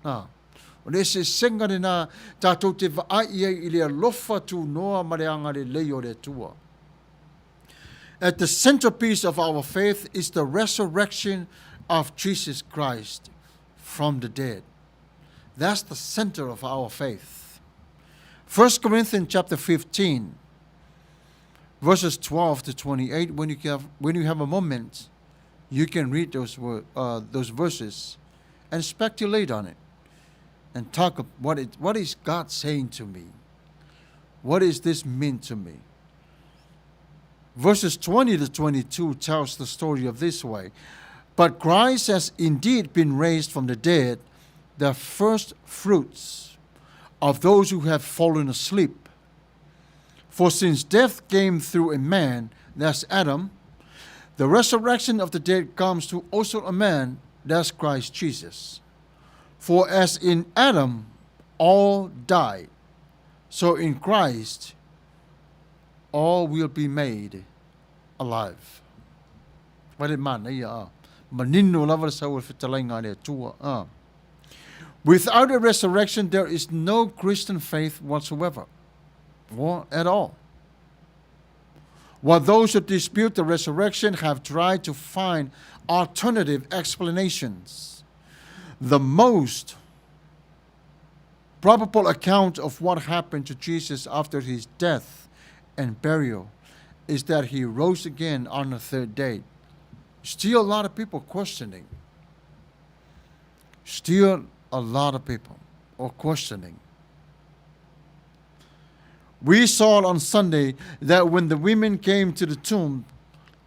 Ah. O le eseesega lenā tātou te vaai i ai i le alofa tunoa ma le agalelei o le Atua. At the centerpiece of our faith is the resurrection of Jesus Christ from the dead. That's the center of our faith. 1 Corinthians chapter 15, verses 12 to 28. When you have, when you have a moment, you can read those, those verses and speculate on it and talk of what, it, what is God saying to me? What does this mean to me? Verses 20 to 22 tells the story of this way. But Christ has indeed been raised from the dead, the first fruits of those who have fallen asleep. For since death came through a man, that's Adam, the resurrection of the dead comes to also a man, that's Christ Jesus. For as in Adam all died, so in Christ all will be made alive. Vaai le manaia a. Manino lava le sau o le fetalaiga a le Atua a. Without a resurrection there is no Christian faith whatsoever or at all. While those who dispute the resurrection have tried to find alternative explanations, the most probable account of what happened to Jesus after his death and burial is that he rose again on the third day. Still a lot of people questioning. Still a lot of people are questioning. We saw on Sunday that when the women came to the tomb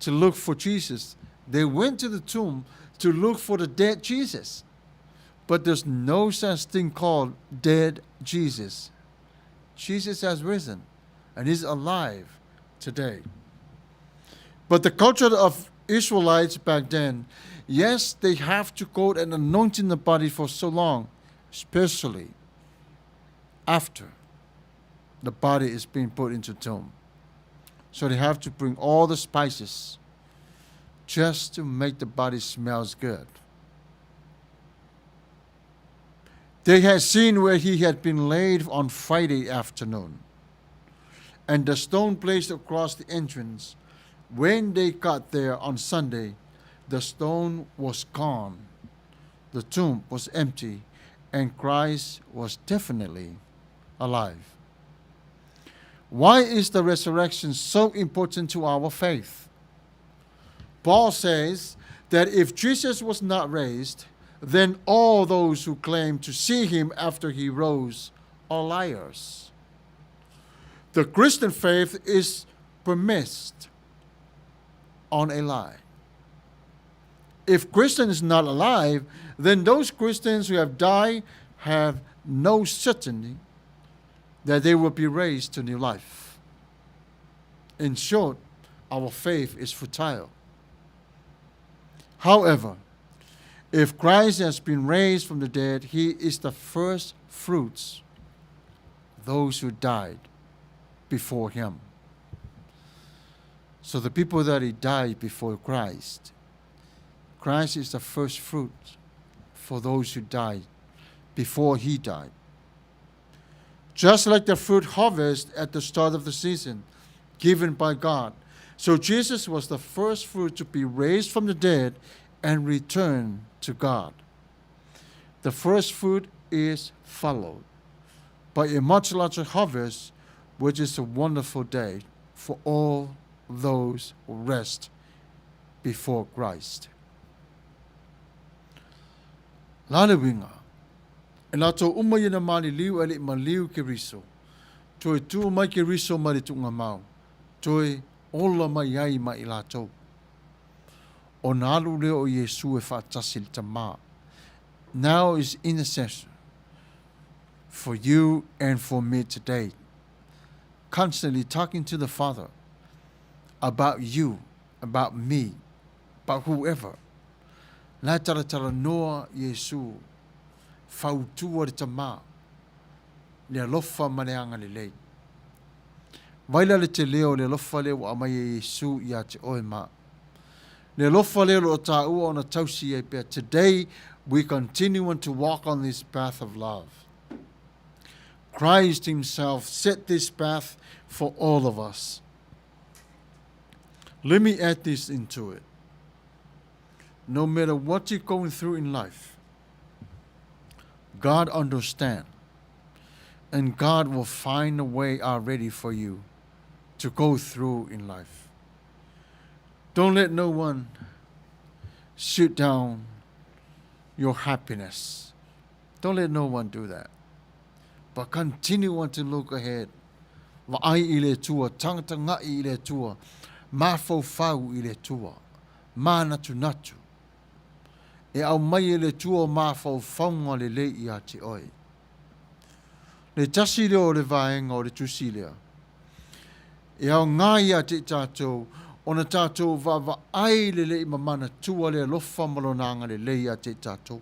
to look for Jesus, they went to the tomb to look for the dead Jesus. But there's no such thing called dead Jesus. Jesus has risen and is alive today. But the culture of Israelites back then, yes, they have to go and anointing the body for so long, especially after the body is being put into tomb. So they have to bring all the spices just to make the body smells good. They had seen where he had been laid on Friday afternoon, and the stone placed across the entrance. When they got there on Sunday, the stone was gone. The tomb was empty, and Christ was definitely alive. Why is the resurrection so important to our faith? Paul says that if Jesus was not raised, then all those who claim to see him after he rose are liars. The Christian faith is premised on a lie. If Christian is not alive, then those Christians who have died have no certainty that they will be raised to new life. In short, our faith is futile. However, if Christ has been raised from the dead, he is the first fruits those who died before him. So the people that he died before Christ, Christ is the first fruit for those who died before he died. Just like the fruit harvest at the start of the season, given by God. So Jesus was the first fruit to be raised from the dead and return to God. The first fruit is followed by a much larger harvest, which is a wonderful day for all those who rest before Christ. La le uiga, e latou uma ia na maliliu ae le i maliu Keriso, toe tu mai Keriso mai le tuugamau, toe ola mai ai ma i latou. Ona alu lea o Iesu e faatasi i le Tama. Now is intercessor for you and for me today, constantly talking to the Father about you, about me, about whoever. La e talatalanoa Iesu, fautua le Tama, le alofa ma le agalelei. Vai la le tele o le alofa lea ua aumai e Iesu ia te oe ma au. Le alofa lea o lo o taua ona tausi ai pea. Today we continue to walk on this path of love. Christ himself set this path for all of us. Let me add this into it. No matter what you're going through in life, God understands. And God will find a way already for you to go through in life. Don't let no one shoot down your happiness. Don't let no one do that. But continue on to look ahead. Vaai i le Atua, tagatagai i le Atua, mafaufau i le Atua, manatunatu. E aumai e le Atua o mafaufauga lelei ia te oe. Le tasi lea o le vaega o le tusi lea, e aoga ia te i tatou ona tatou vaavaai lelei ma manatua le alofa ma lona agalelei ia te i tatou.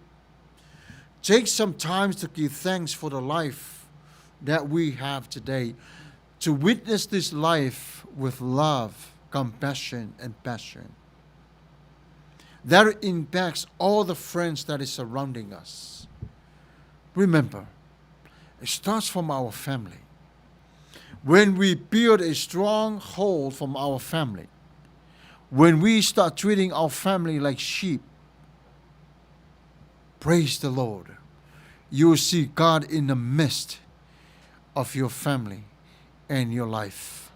Take some time to give thanks for the life that we have today, to witness this life with love, compassion, and passion. That impacts all the friends that is surrounding us. Remember, it starts from our family. When we build a strong hold from our family, when we start treating our family like sheep, praise the Lord, you will see God in the midst of your family and your life.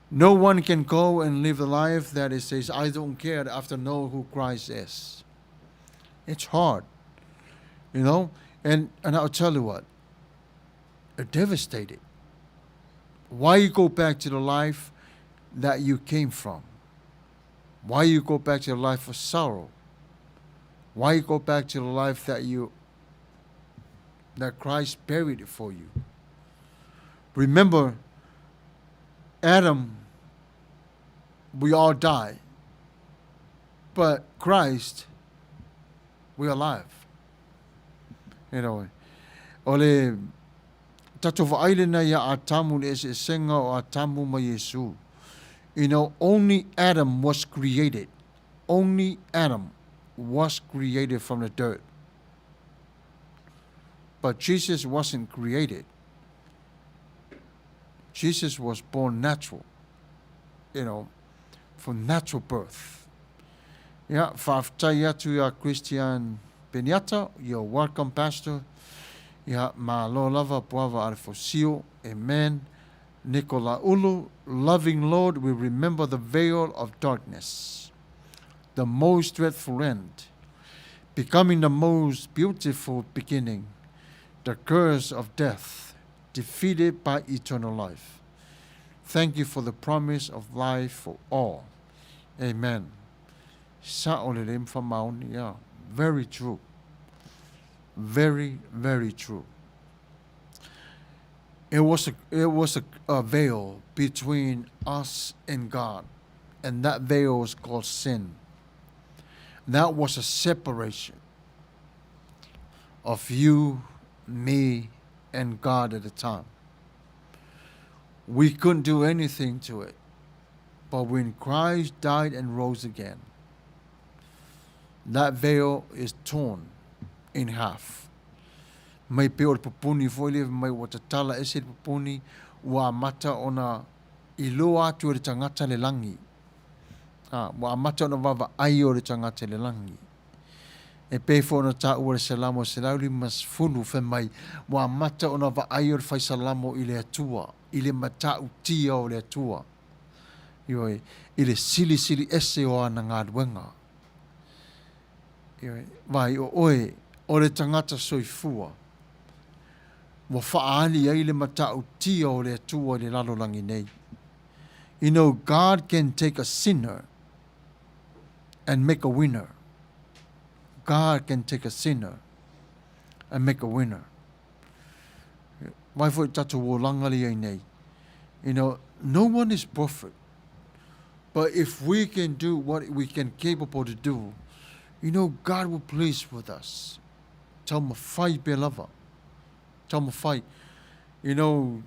No one can go and live a life that is says, I don't care after know who Christ is. It's hard, you know? And I'll tell you what, it devastated. Why you go back to the life that you came from? Why you go back to the life of sorrow? Why go back to the life that you that Christ buried for you? Remember, Adam, we all die. But Christ, we are alive. You know, o le tatou vaai lena iā Atamu i le eseesega o Atamu ma Iesu. You know, only Adam was created. Only Adam was created from the dirt. But Jesus wasn't created. Jesus was born natural, you know, from natural birth. Ia, faafetai atu iā Christian Peniata, you're welcome Pastor. Ia, malo lava Puava Alefosio, amen. Nicola Ulu, loving Lord, we remember the veil of darkness, the most dreadful end, becoming the most beautiful beginning, the curse of death, defeated by eternal life. Thank you for the promise of life for all. Amen. Sa'o lelei ma faamaoni, yeah. Very true. Very, very true. It was a, it was a, a veil between us and God, and that veil was called sin. That was a separation of you, me, and God at the time. We couldn't do anything to it. But when Christ died and rose again, that veil is torn in half. Mai pei o le pupuni foi lea mai ua tatala ese le pupuni ua amata ona iloa atu e le tagata le lagi. A, ua amata ona vaavaai o le tagata i le lagi. E pei foi ona taua i le Salamo 150 fai mai, ua amata ona vaai o le fai Salamo i le Atua, i le matautia o le Atua. Ioe, i le silisili ese o ana galuega. Ioe, vaai o oe, o le tagata soifua, ua faaali ai le matautia o le Atua i le lalolagi nei. You know, God can take a sinner and make a winner. God can take a sinner and make a winner. Vai foi tatou olaga lea i nei. You know, no one is perfect. But if we can do what we can capable to do, you know, God will please with us. Taumafai pea lava. Taumafai. You know,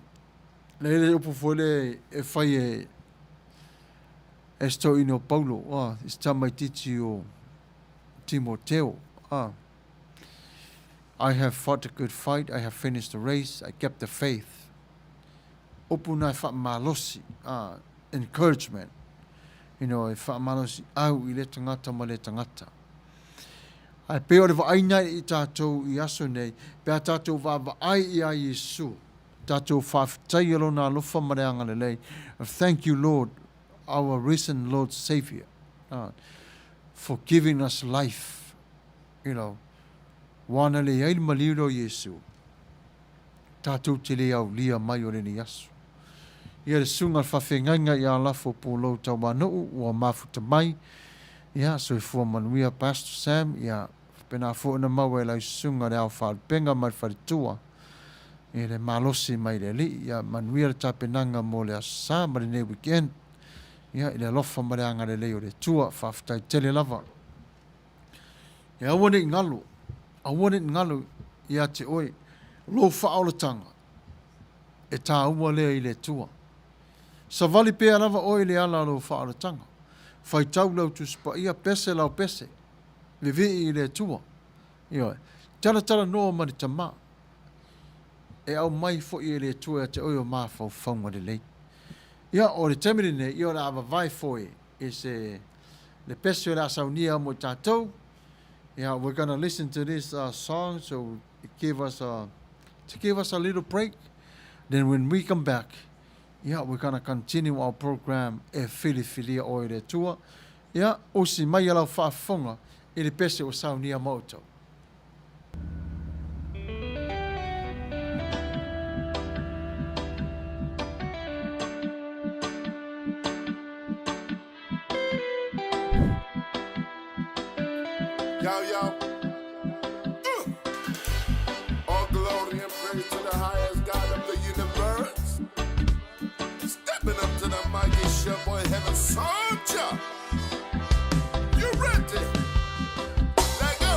le le upu foi le e fai e e se toeaina o Paulo, ah, i se tamaitiiti o Timoteo, ah, I have fought a good fight, I have finished the race, I kept the faith. Upu na e whaamalosi, ah, encouragement, you know, e whaamalosi au i le tangata ma le tangata. Ae pei o le vaaina i tātou i aso nei, pe a tātou vaavaai i a Iesu, tātou whaafetaia lona alofa ma le agalelei. Thank you, Lord, our risen Lord Savior, for giving us life, you know. Ua ana le ai le maliu lea o Iesu, tātou te le aulia mai o lenei aso. Ia le susuga le faafeagaiga ia Lafo Pulou Tauanuu ua mafuta mai, ia soifua manuia Pastor Sam, ia faapena foi ona maua e lau susuga le ao faalupenga mai le faletua i le malosi mai le Alii, ia manuia le tapenaga mo le Aso Sa ma lenei weekend, ia i le alofa ma le agalelei o le Atua, faafetai tele lava. E aua ne i galo, aua ne i galo ia te oe lou faaolataga, e tāua lea i le Atua. Savali pea lava oe i le ala o lou faaolataga. Faitau lau Tusi Paia, pese lau pese, vevii i le Atua. Ioe. Talatalanoa ma le Tama. E aumai foi e le Atua ia te oe o mafaufauga lelei. Ia, o le taimi lenei, ia o le a vavae foi i se le pese o le a saunia mo i tatou. Yeah, we're gonna listen to this song so give us a to give us a little break. Then when we come back, yeah, we're gonna continue our program e filifilia oe e le Atua. Yeah, usi mai lau faafofoga i le pese o saunia ma outou. Yo, yo. All glory and praise to the highest God of the universe. Stepping up to the mic, it's your boy Heaven Soldier. You ready? Let go.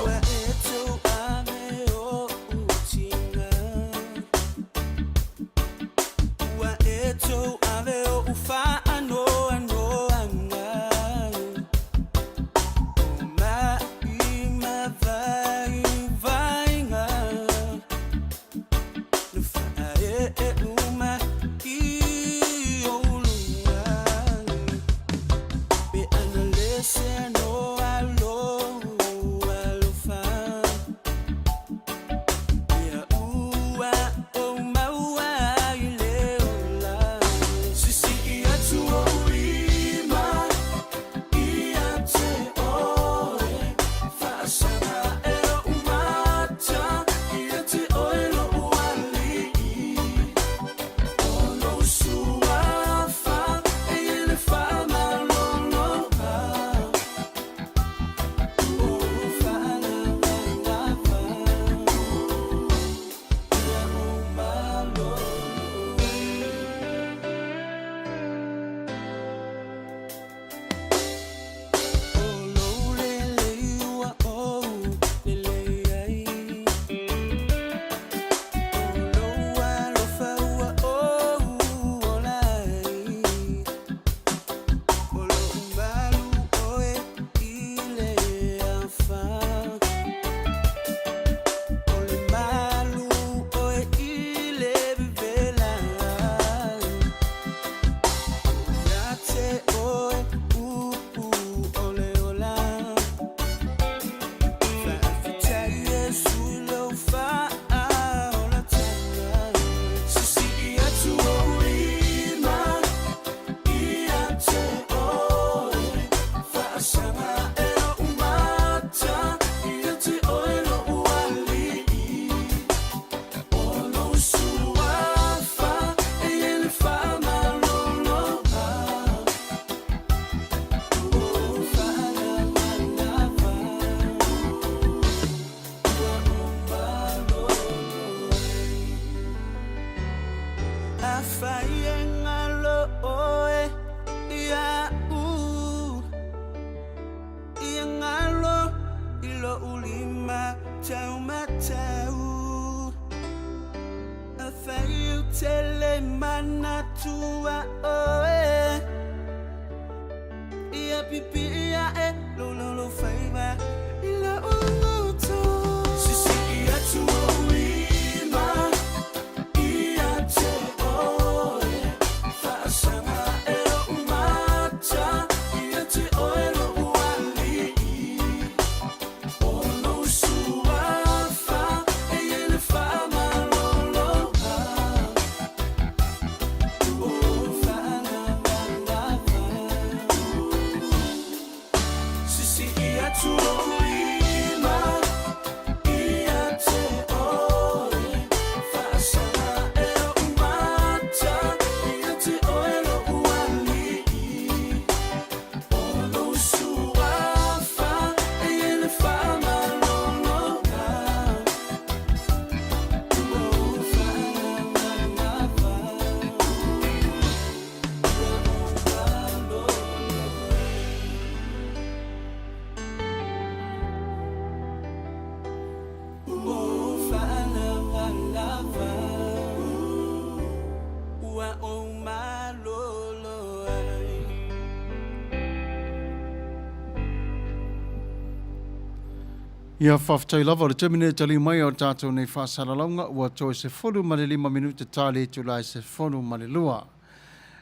Ia, faafetai lava o le taimi nei e tali mai o tatou nei faasalalauga ua toe 15 minute ta le itula e 12.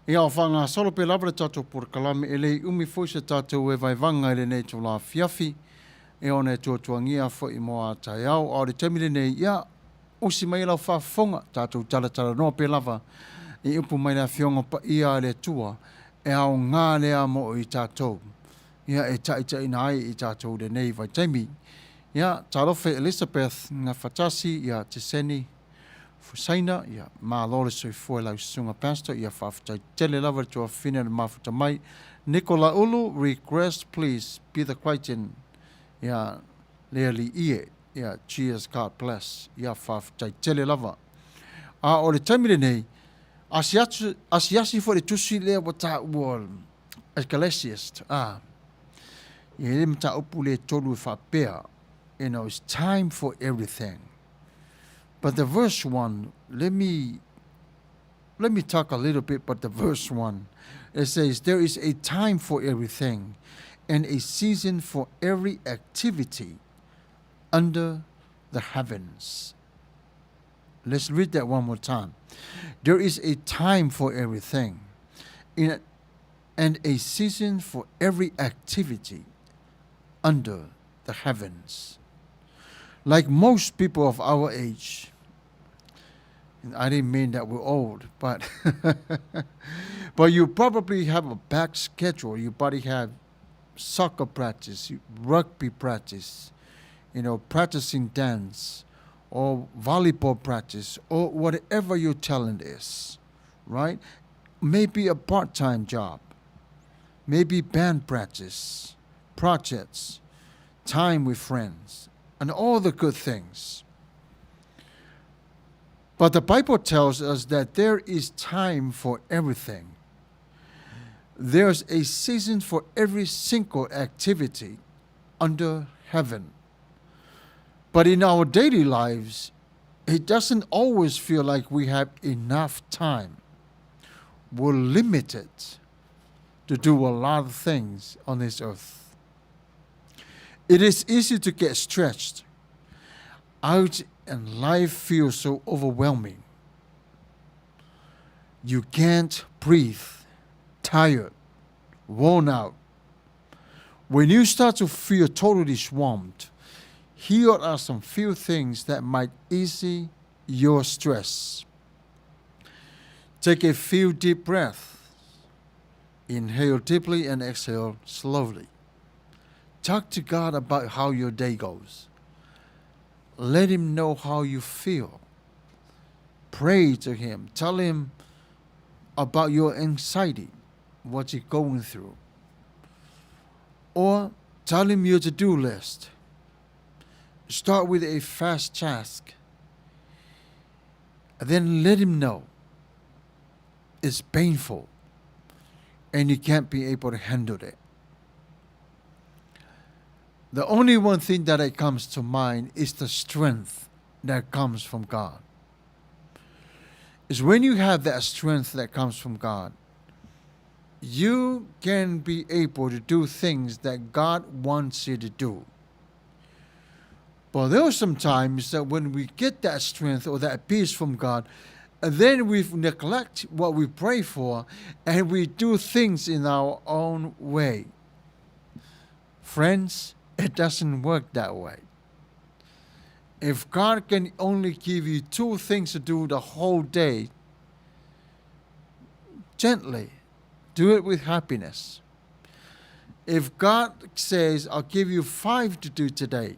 Ia, o faagasolo pea lava le tatou polokalame e le i umi foi se tatou evaevaga i lenei itula afiafi e ona e tuatuagia foi mo a taeao. A o le taimi lenei, ia, usi mai lau faafofoga, tatou talatalanoa pea lava i upu mai le Afioga Paia a le Atua e aoga lea mo i tatou, ia, e taitaiina ai i tatou i lenei vaitaimi. Ia, talofa i Elizabeth Gafatasi, ia, Teseni Fusaina, ia, malo le soifua i lau susuga Pastor, ia, faafetai tele lava i le tuafafine o le mafuta mai. Nicola Ulu, request please, Peter Crichton, ia, Le Alii e. Ia, cheers, God bless. Ia, faafetai tele lava. A o le taimi lenei, asiasi, asiasi foi le tusi lea ua taua Ecclesiastes, a, e i ai le mataupu lea e tolu e faapea, you know, it's time for everything. But the verse 1, let me let me talk a little bit about the verse 1. It says, There is a time for everything and a season for every activity under the heavens. Let's read that one more time. There is a time for everything in, and a season for every activity under the heavens. Like most people of our age, and I didn't mean that we're old, but but you probably have a packed schedule. You probably have soccer practice, rugby practice, you know, practicing dance or volleyball practice or whatever your talent is, right? Maybe a part-time job, maybe band practice, projects, time with friends, and all the good things. But the Bible tells us that there is time for everything. There's a season for every single activity under heaven. But in our daily lives, it doesn't always feel like we have enough time. We're limited to do a lot of things on this earth. It is easy to get stretched out and life feels so overwhelming. You can't breathe, tired, worn out. When you start to feel totally swamped, here are some few things that might ease your stress. Take a few deep breaths. Inhale deeply and exhale slowly. Talk to God about how your day goes. Let Him know how you feel. Pray to Him. Tell Him about your anxiety, what you're going through. Or tell Him your to do list. Start with a fast task. And then let Him know it's painful and you can't be able to handle it. The only one thing that it comes to mind is the strength that comes from God. Is when you have that strength that comes from God, you can be able to do things that God wants you to do. But there are some times that when we get that strength or that peace from God, and then we neglect what we pray for and we do things in our own way. Friends, it doesn't work that way. If God can only give you two things to do the whole day, gently, do it with happiness. If God says, I'll give you five to do today,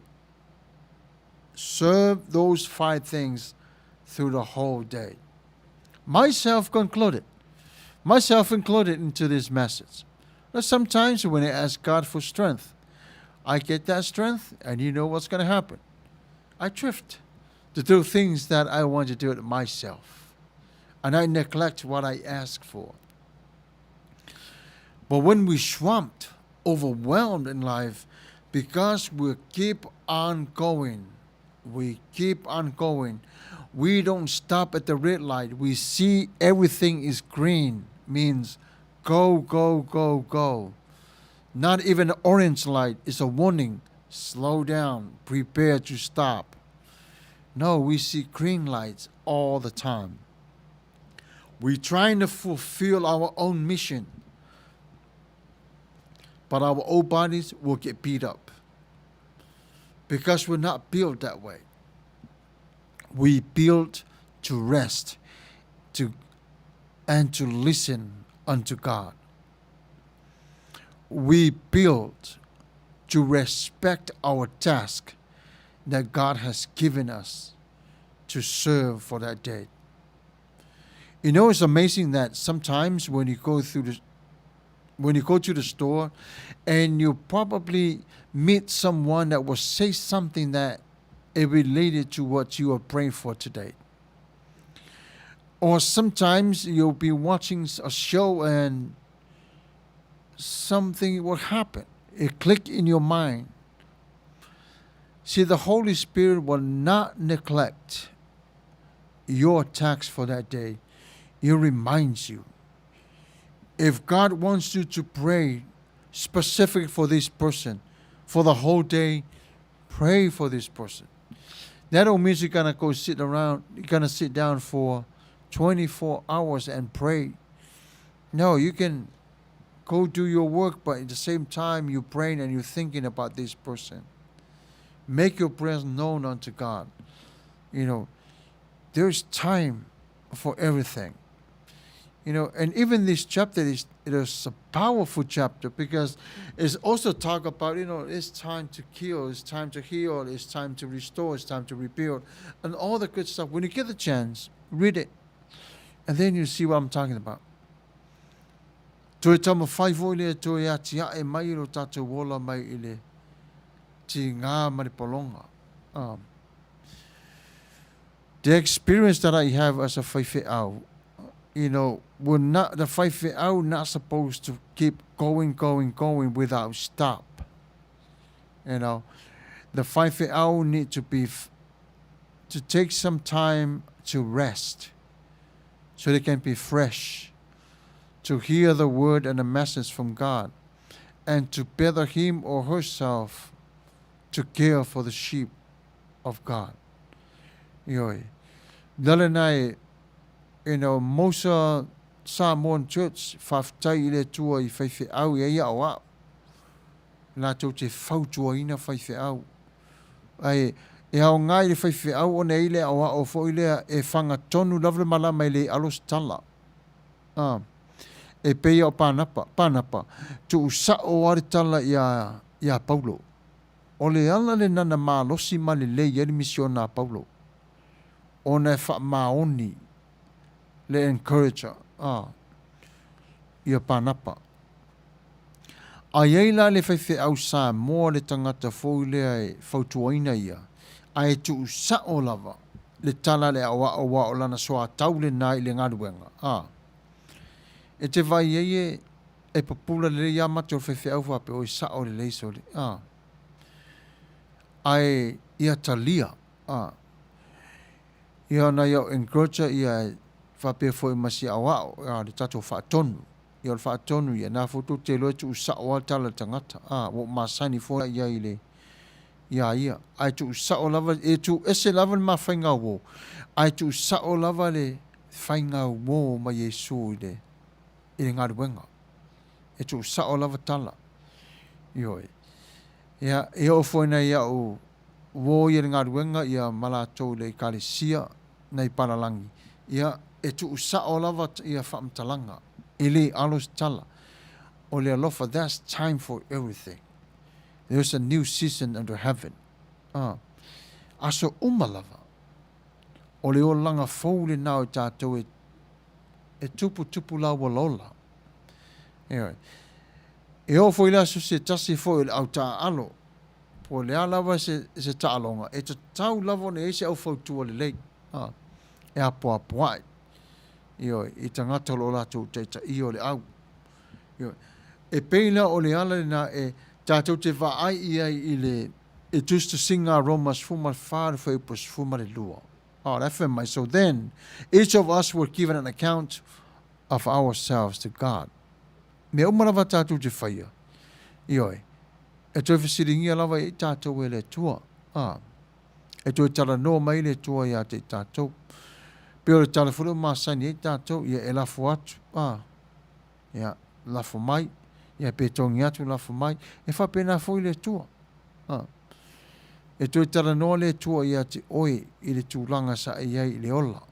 serve those five things through the whole day. Myself concluded, myself included into this message. Now, sometimes when I ask God for strength, I get that strength, and you know what's going to happen. I drift to do things that I want to do it myself, and I neglect what I ask for. But when we swamped, overwhelmed in life, because we keep on going, we keep on going. We don't stop at the red light. We see everything is green, means go, go, go, go. Not even the orange light is a warning. Slow down, prepare to stop. No, we see green lights all the time. We're trying to fulfill our own mission, but our old bodies will get beat up because we're not built that way. We built to rest, to and to listen unto God. We built to respect our task that God has given us to serve for that day. You know, it's amazing that sometimes when you go through the When you go to the store and you probably meet someone that will say something that is related to what you are praying for today. Or sometimes you'll be watching a show and something will happen. It click in your mind. See, the Holy Spirit will not neglect your task for that day. He reminds you. If God wants you to pray specific for this person for the whole day, pray for this person. That don't mean you're gonna go sit around, you're gonna sit down for 24 hours and pray. No, you can go do your work, but at the same time you're praying and you're thinking about this person. Make your prayers known unto God. You know, there's time for everything. You know, and even this chapter is it is a powerful chapter because it's also talk about, you know, it's time to kill, it's time to heal, it's time to restore, it's time to rebuild, and all the good stuff. When you get the chance, read it. And then you see what I'm talking about. Toe taumafai foi lea toe atiae mai lo tātou ola mai i le tigā ma le pologa. Um, the experience that I have as a faifeau, you know, we're not, the faifeau not supposed to keep going, going, going without stop. You know, the faifeau need to be, to take some time to rest so they can be fresh, to hear the word and the message from God, and to better him or herself to care for the sheep of God. Ioe. Le ala lena e, you know, most Samoan Church, faafetai i le Atua i faifeau i ai aoao, latou te fautuaina faifeau. Ae, e aoga i le faifeau ona e i ai le aoao foi lea e fagatonu lava le malama e le alo se tala. A, e pei o Pānapa, Pānapa, tuusao lava le tala iā, iā Paulo. O le ala lena na malosi ma lelei ai le misiona a Paulo, ona e faamaoni le encourager, a, ia Pānapa. A i ai la le faifeau Samoa le tagata foi lea e fautuaina ia, ae tuusao lava le tala a le aoao aua o lana soatau lena i le galuega, a. E te vaai ai e, e pupula lelei lava mate o le faifeau faapea, oi sao lelei sole, a. Ae ia talia, a. Ia ona ia o encourager ia e faapea foi ma si aoao, a, le tatou faatonu. Ia o le faatonu ia, na foi tou te iloa e tuusao lava le tala a le tagata, a, ua ou masani foi i ai i le, iā ia. Ae tuusao lava, e tuuese lava le ma faigauō, ae tuusao lava le faigauō ma Iesu i le, i le galuega. E tuusao lava tala. Ioe. Ia, e oo foi nai au uō ia i le galuega ia ma latou i le Ekalesia nai palalagi, ia, e tuusao lava ia faamatalaga, e le alo se tala. O le alofa, that's time for everything. There's a new season under heaven. Ah, aso uma lava. O le olaga fou lena o i tatou e, e tuputupu la ua lola. Ioe. E oo foi le aso se tasi foi o le au taaalo, po o le a lava se, se taaloga, e tatau lava ona i ai se au fautua lelei, a, e apoapoai, ioe, i tagata o lo o latou taitaia o le au. Ioe. E pei la o le ala lena e tatou te vaai i ai i le i tusitusiga a Roma 14 le fuaiupu 12. Oh, la fai mai, So then, each of us will give an account of ourselves to God. Mea uma lava tatou te whaia. Ioe, e toe fesiligia lava i tatou e le Atua. Ah, e toe talanoa mai le Atua iā te i tatou. Pei o le tala foi lea ua masani ai tatou, ia e lafo atu, ah, ia, lafo mai, ia pe togi atu lafo mai, e faapena foi le Atua. Ah. E toe talanoa le Atua ia te oe i le tulaga sa e i ai i le ola.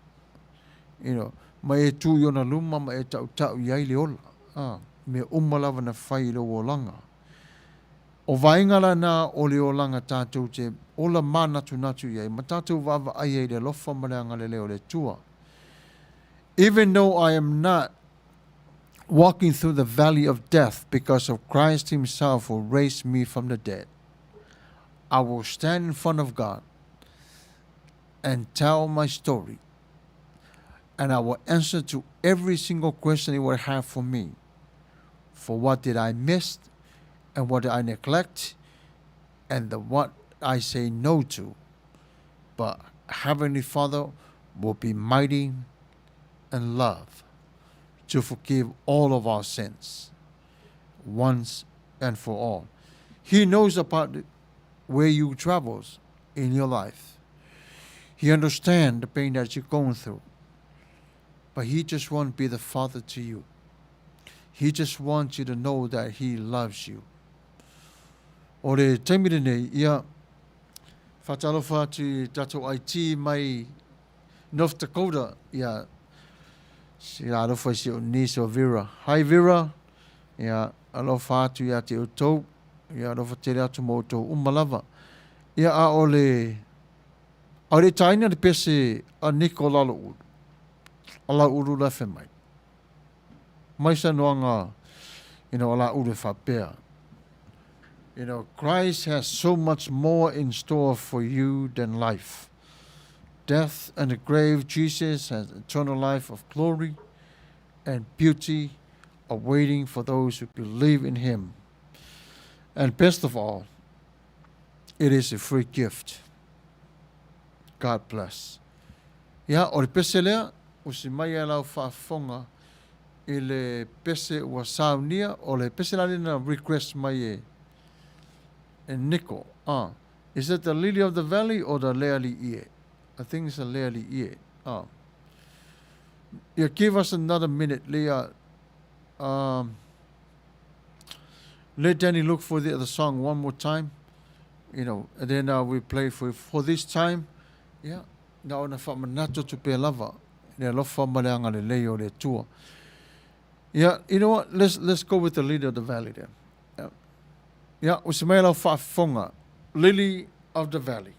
You know, ma e tū i ona luma ma e tautau i ai le ola. Ah, mea uma lava na fai i lou olaga. O vaega la na o le olaga tatou te ola mānatunatu i ai ma tatou vaavaai ai i le alofa ma le agalelei o le Atua. Even though I am not. walking through the valley of death because of Christ Himself who raised me from the dead. I will stand in front of God and tell my story, and I will answer to every single question He will have for me. For what did I miss, and what did I neglect, and the what I say no to. But Heavenly Father will be mighty and love to forgive all of our sins once and for all. He knows about where you travels in your life. He understands the pain that you're going through. But he just wants to be the father to you. He just wants you to know that he loves you. O le taimi lenei, ia, faatalofa atu i tatou IT mai North Dakota, ia, si alofa i si ou niece o Vera. Hi Vera, ia, alofa atu ia te outou, ia, alofa tele atu mo outou uma lava. Ia, a o le, a o le taina le pese a Niko Laloulu, a Lauulu la fai mai. Mai sanoaga, you know, a Laulu e faapea. You know, Christ has so much more in store for you than life. Death and the grave, Jesus has eternal life of glory and beauty awaiting for those who believe in him. And best of all, it is a free gift. God bless. Ia, o le pese lea, usi mai e lau faafofoga i le pese ua saunia, o le pese la lea na request mai e, e Nico. Ah, is it the Lily of the Valley or the Lea Li'ie? I think it's the Lea Li'ie. Ah. Yeah, give us another minute, Leah. Let Danny look for the other song one more time. You know, and then we play for this time. Yeah, na ona faamanatu atu pea lava i le alofa ma le agalelei o le Atua. Yeah, you know what? Let's go with the Lily of the Valley then. Yeah. Yeah, o se mai lau faafofoga, Lily of the Valley.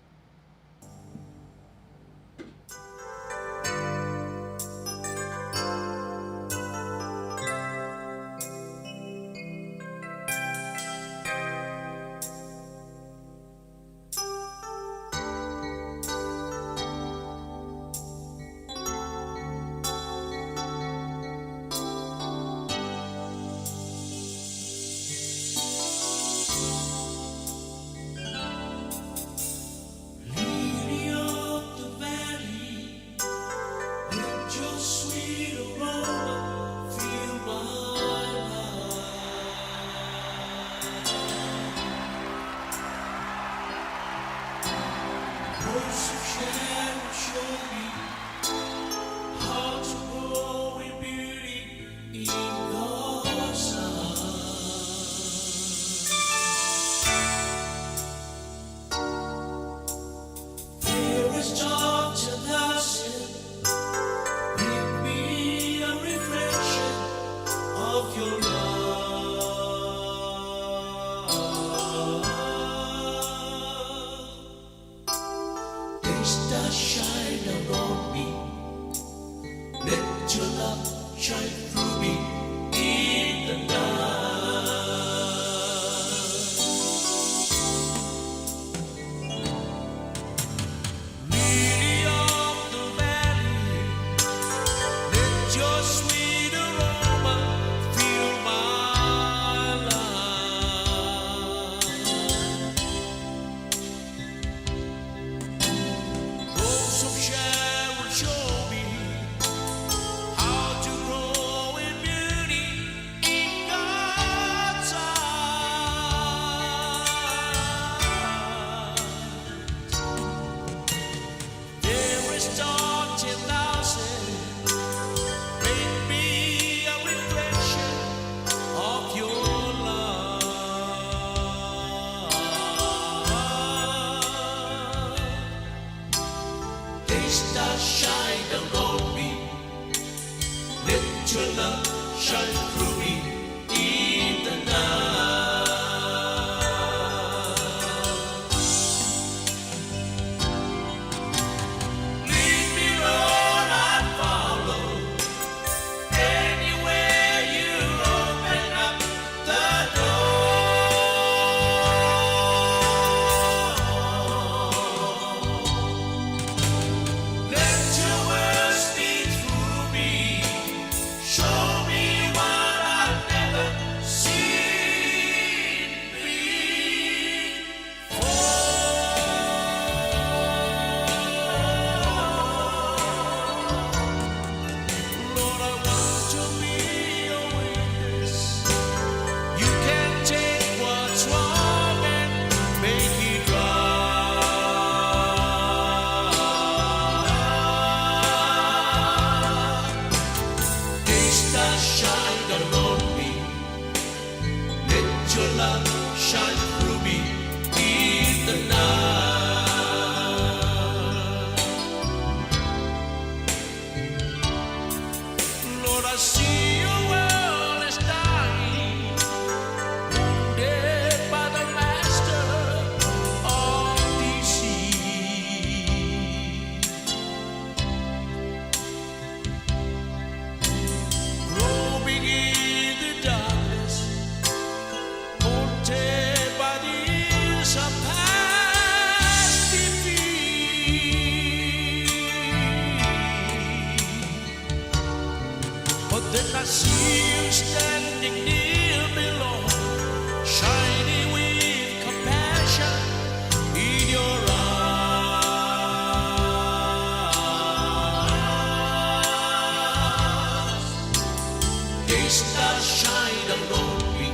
Day star shine down on me.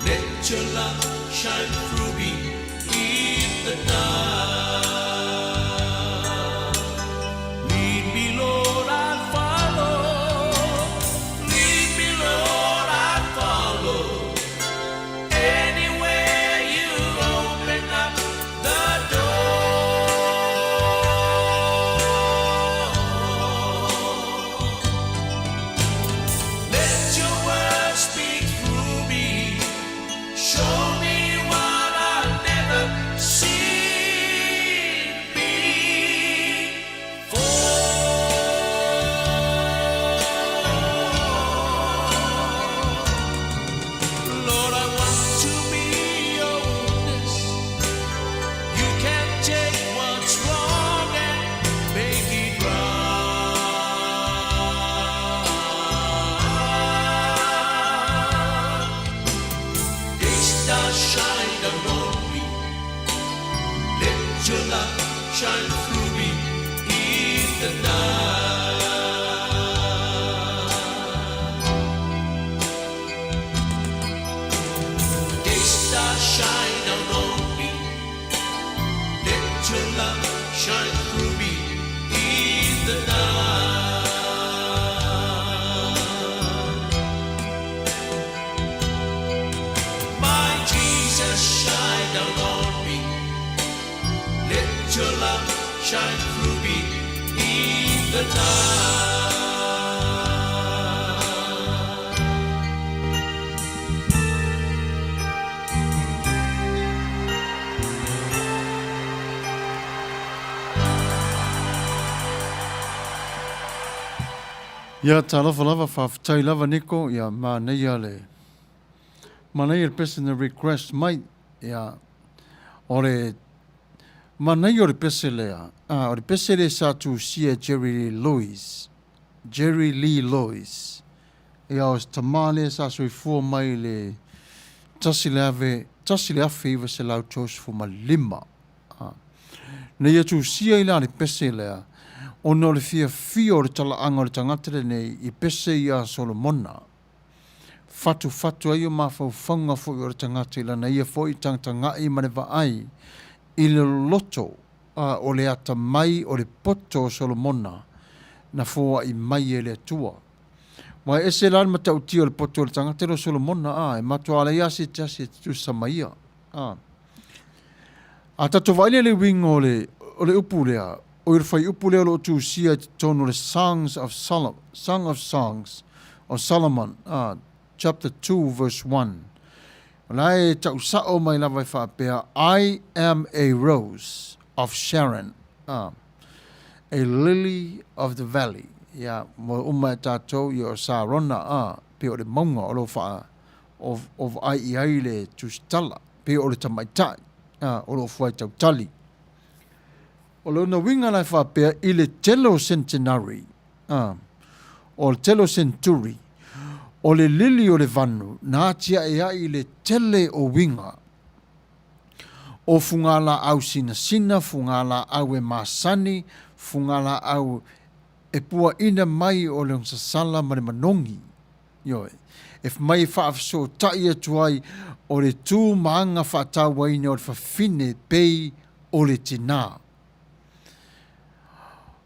Let your love shine through me in the dark. Lead me, Lord, I'll follow. Lead me, Lord, I'll follow. Anywhere you open up the door. Let your word speak through me. Show me what I've never seen before. Lord, I want to be your witness. You can take what's wrong and make it right. Day star shine down on me. Let your love shine through me in the night. Day star shine down on me. Let your love shine through me in the night. My Jesus, shine down on me. Let your love shine through me in the night. Ia, talofa lava, faafetai lava Niko, ia manaia le manaia le pese na request mai, ia o le manaia o le pese lea, ah, o le pese lea sa tusia e Jerry Lee Lewis, Jerry Lee Lewis, ia o se tama lea sa soifua mai i le 1935, ah, na ia tusia ai la le pese lea, ona o le fiafia o le talaaga o le tagata lenei i pese ia a Solomona. Fatufatu ai o mafaufauga foi o le tagata i lana ia foi tagatagai ma le vaai i le loloto a o le atamai o le poto o Solomona na foai mai e le Atua. Aua e ese la le matautia o le poto o le tagata lea o Solomona, a e matua leai lava se tasi e tutusa ma ia. A. A tatou vaai lea i le uiga o le, o le upu lea, oi o le fuaiupu lea o lo o tusia i totonu o le Songs of Solomon, Song of Songs of Solomon, a, chapter 2 verse 1. O la e tau sao mai lava e faapea, I am a rose of Sharon, a, a lily of the valley. Ia, mo uma e tatou, ia o Sarona, a, pei o le mauga o lo o faa, o, o vaai i ai le tusitala, pei o le tamaitai, a, o lo o fuaitautali. O lona uiga la e faapea, i le tele o centenary, a, o le tele o century, o le lili o le vanu na atiae ai i le tele o uiga, o fugalaau sinasina, fugalaau e masani, fugalaau e puaina mai o le ogasasala ma le manogi. Ioe. E mai e faafesootai atu ai o le tu ma aga faatauaina o le fafine pei o le tinā.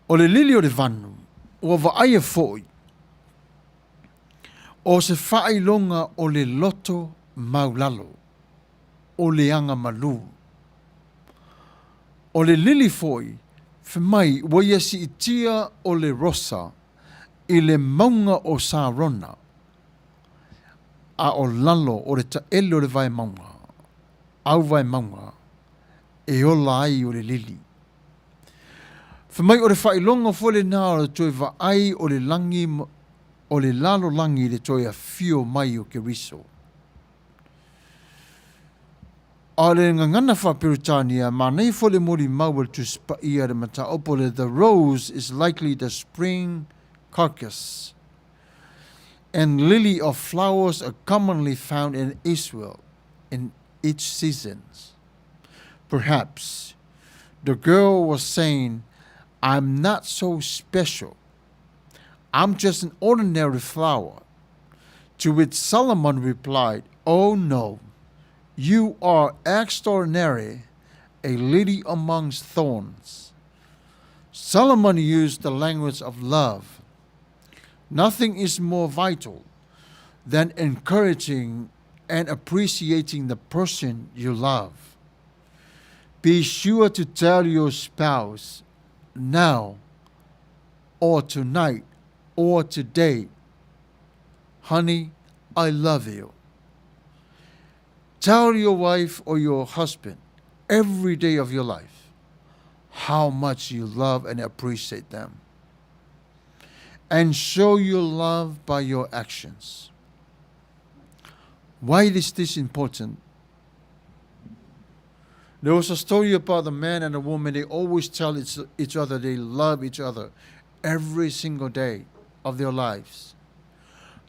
O le lili o le vanu, ua vaaia foi o se faailoga o le loto maulalo, o le aga malū. O le lili foi, fai mai ua ia siitia o le rosa i le mauga o Sarona, a o lalo o le taele o le vaemauga, auvaemauga, e ola ai o le lili. Fai mai o le faailoga foi lena o le toe vaai o le lagi o le lalolagi i le toe afio mai o Keriso. A o le gagana faa-Peretania, manaia foi le molimau a le Tusi Paia i le mataupu o le The rose is likely the spring carcass and lily of flowers are commonly found in Israel in each seasons. Perhaps the girl was saying, I'm not so special. I'm just an ordinary flower. To which Solomon replied, Oh no, you are extraordinary, a lily amongst thorns. Solomon used the language of love. Nothing is more vital than encouraging and appreciating the person you love. Be sure to tell your spouse now or tonight or today, honey, I love you. Tell your wife or your husband every day of your life how much you love and appreciate them. And show your love by your actions. Why is this important? There was a story about a man and a woman. They always tell each, each other they love each other every single day of their lives.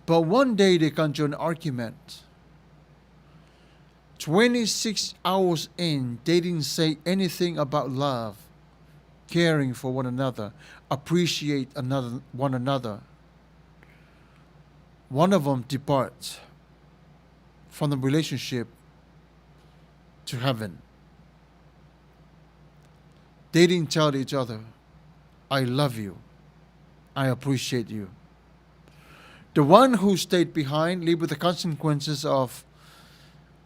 But one day they come to an argument. 26 hours in, they didn't say anything about love, caring for one another, appreciate another, one another. One of them departs from the relationship to heaven. They didn't tell each other, I love you. I appreciate you. The one who stayed behind lived with the consequences of,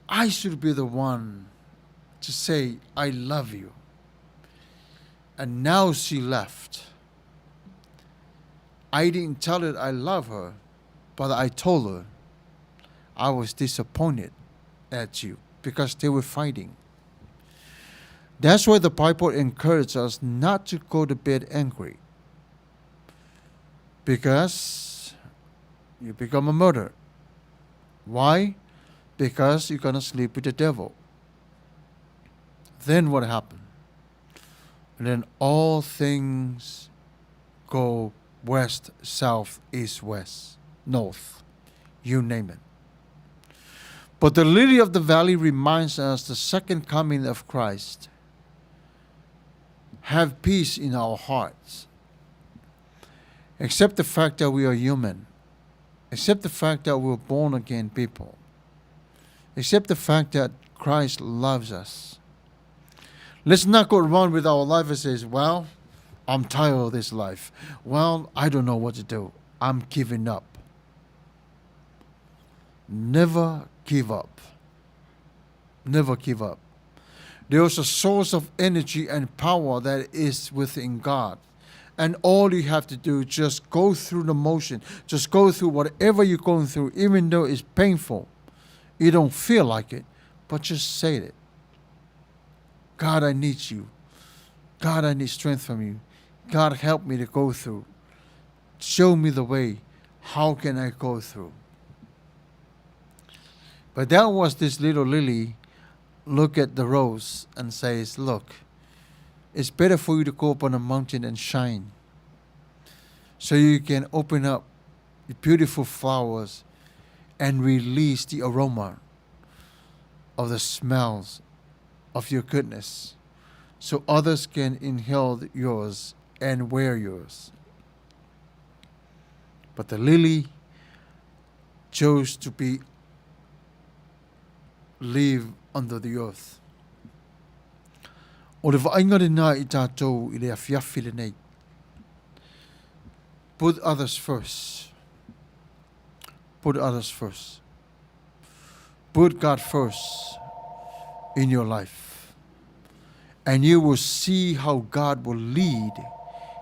I should be the one to say, I love you. And now she left. I didn't tell her I love her, but I told her I was disappointed at you because they were fighting. That's why the Bible encourages us not to go to bed angry. Because you become a murderer. Why? Because you're going to sleep with the devil. Then what happened? And then all things go west, south, east, west, north, you name it. But the lily of the valley reminds us the second coming of Christ. Have peace in our hearts. Accept the fact that we are human. Accept the fact that we're born again people. Accept the fact that Christ loves us. Let's not go around with our life and say, well, I'm tired of this life. Well, I don't know what to do. I'm giving up. Never give up. Never give up. There is a source of energy and power that is within God. And all you have to do is just go through the motion. Just go through whatever you're going through, even though it's painful. You don't feel like it, but just say it. God, I need you. God, I need strength from you. God, help me to go through. Show me the way. How can I go through? But that was this little lily look at the rose and says, Look, it's better for you to go up on a mountain and shine so you can open up the beautiful flowers and release the aroma of the smells of your goodness so others can inhale yours and wear yours. But the lily chose to be live under the earth. O le vaaiga lenā i tātou i le afiafi lenei. Put others first. Put others first. Put God first in your life. And you will see how God will lead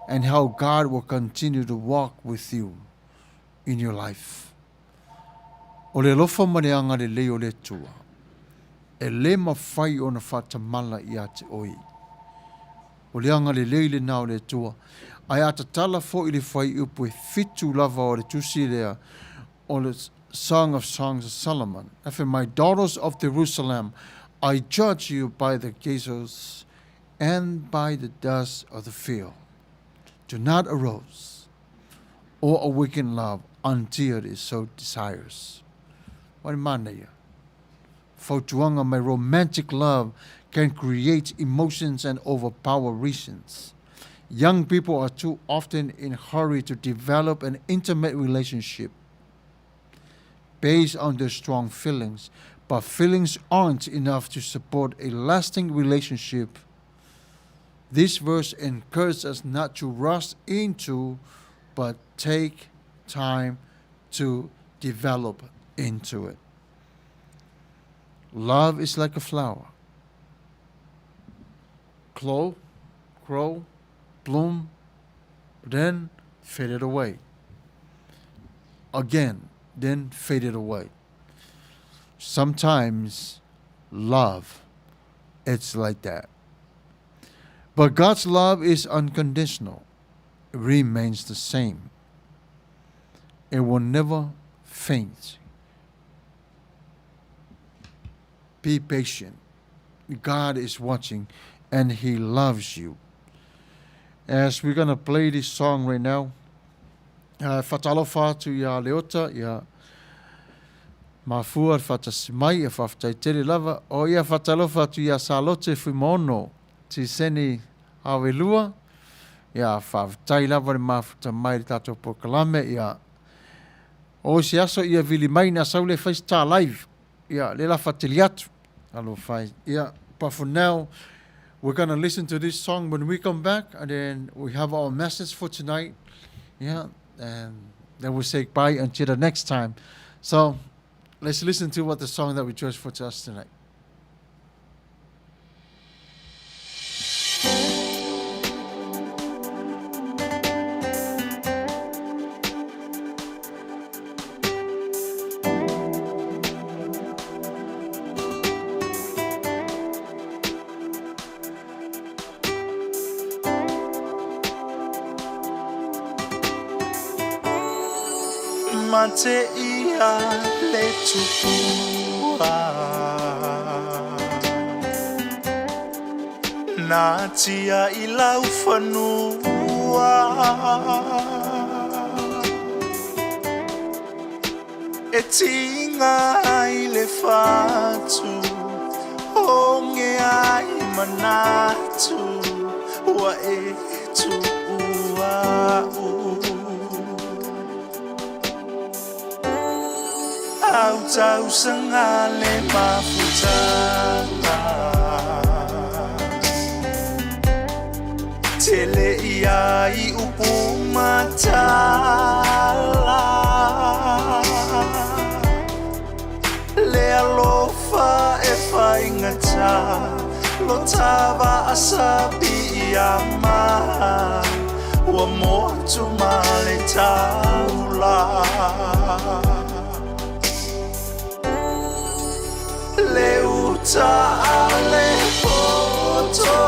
and how God will continue to walk with you in your life. O le alofa ma le agalelei o le Atua, e le mafai ona faatamala ia te oe. O le agalelei lenā o le Atua, ae a tatala foi le fuaiupu e fitu lava o le tusi lea o le Song of Songs of Solomon, e fai mai, Daughters of Jerusalem, I judge you by the gazelles and by the dust of the field. Do not arouse or awaken love until it is so desires. What manaia? Fautuaga mai romantic love can create emotions and overpower reasons. Young people are too often in hurry to develop an intimate relationship. based on their strong feelings, but feelings aren't enough to support a lasting relationship. This verse encourages us not to rush into, but take time to develop into it. Love is like a flower. Grow, grow, bloom, then fade it away. Again, then fade it away. Sometimes love, it's like that. But God's love is unconditional. It remains the same. It will never faint. Be patient. God is watching and He loves you. As we're going to play this song right now, faatalofa atu iā Leota, ia mafua le faatasi mai, ia faafetai tele lava. O ia faatalofa atu iā Salote Fuimaono, Tiseni Aoelua, ia faafetai lava le mafuta mai i le tatou polokalame, ia o se aso ia vili mai na sau le fai se tā live, ia le la faatali atu. Alofa e. Ia, but for now, we're gonna listen to this song when we come back, and then we have our message for tonight. Yeah, and then we'll say bye until the next time. So let's listen to what the song that we chose for us tonight. Mate ia le tupua Natia i lau fanua E tiga ai le fatu Oge ai manatu Ua e tuua Au tausaga le mafutaga Tele ia i upu ma tala Le alofa e faigata Lo tava a sapi ia ma Ua motu ma le taula Le uta a le poto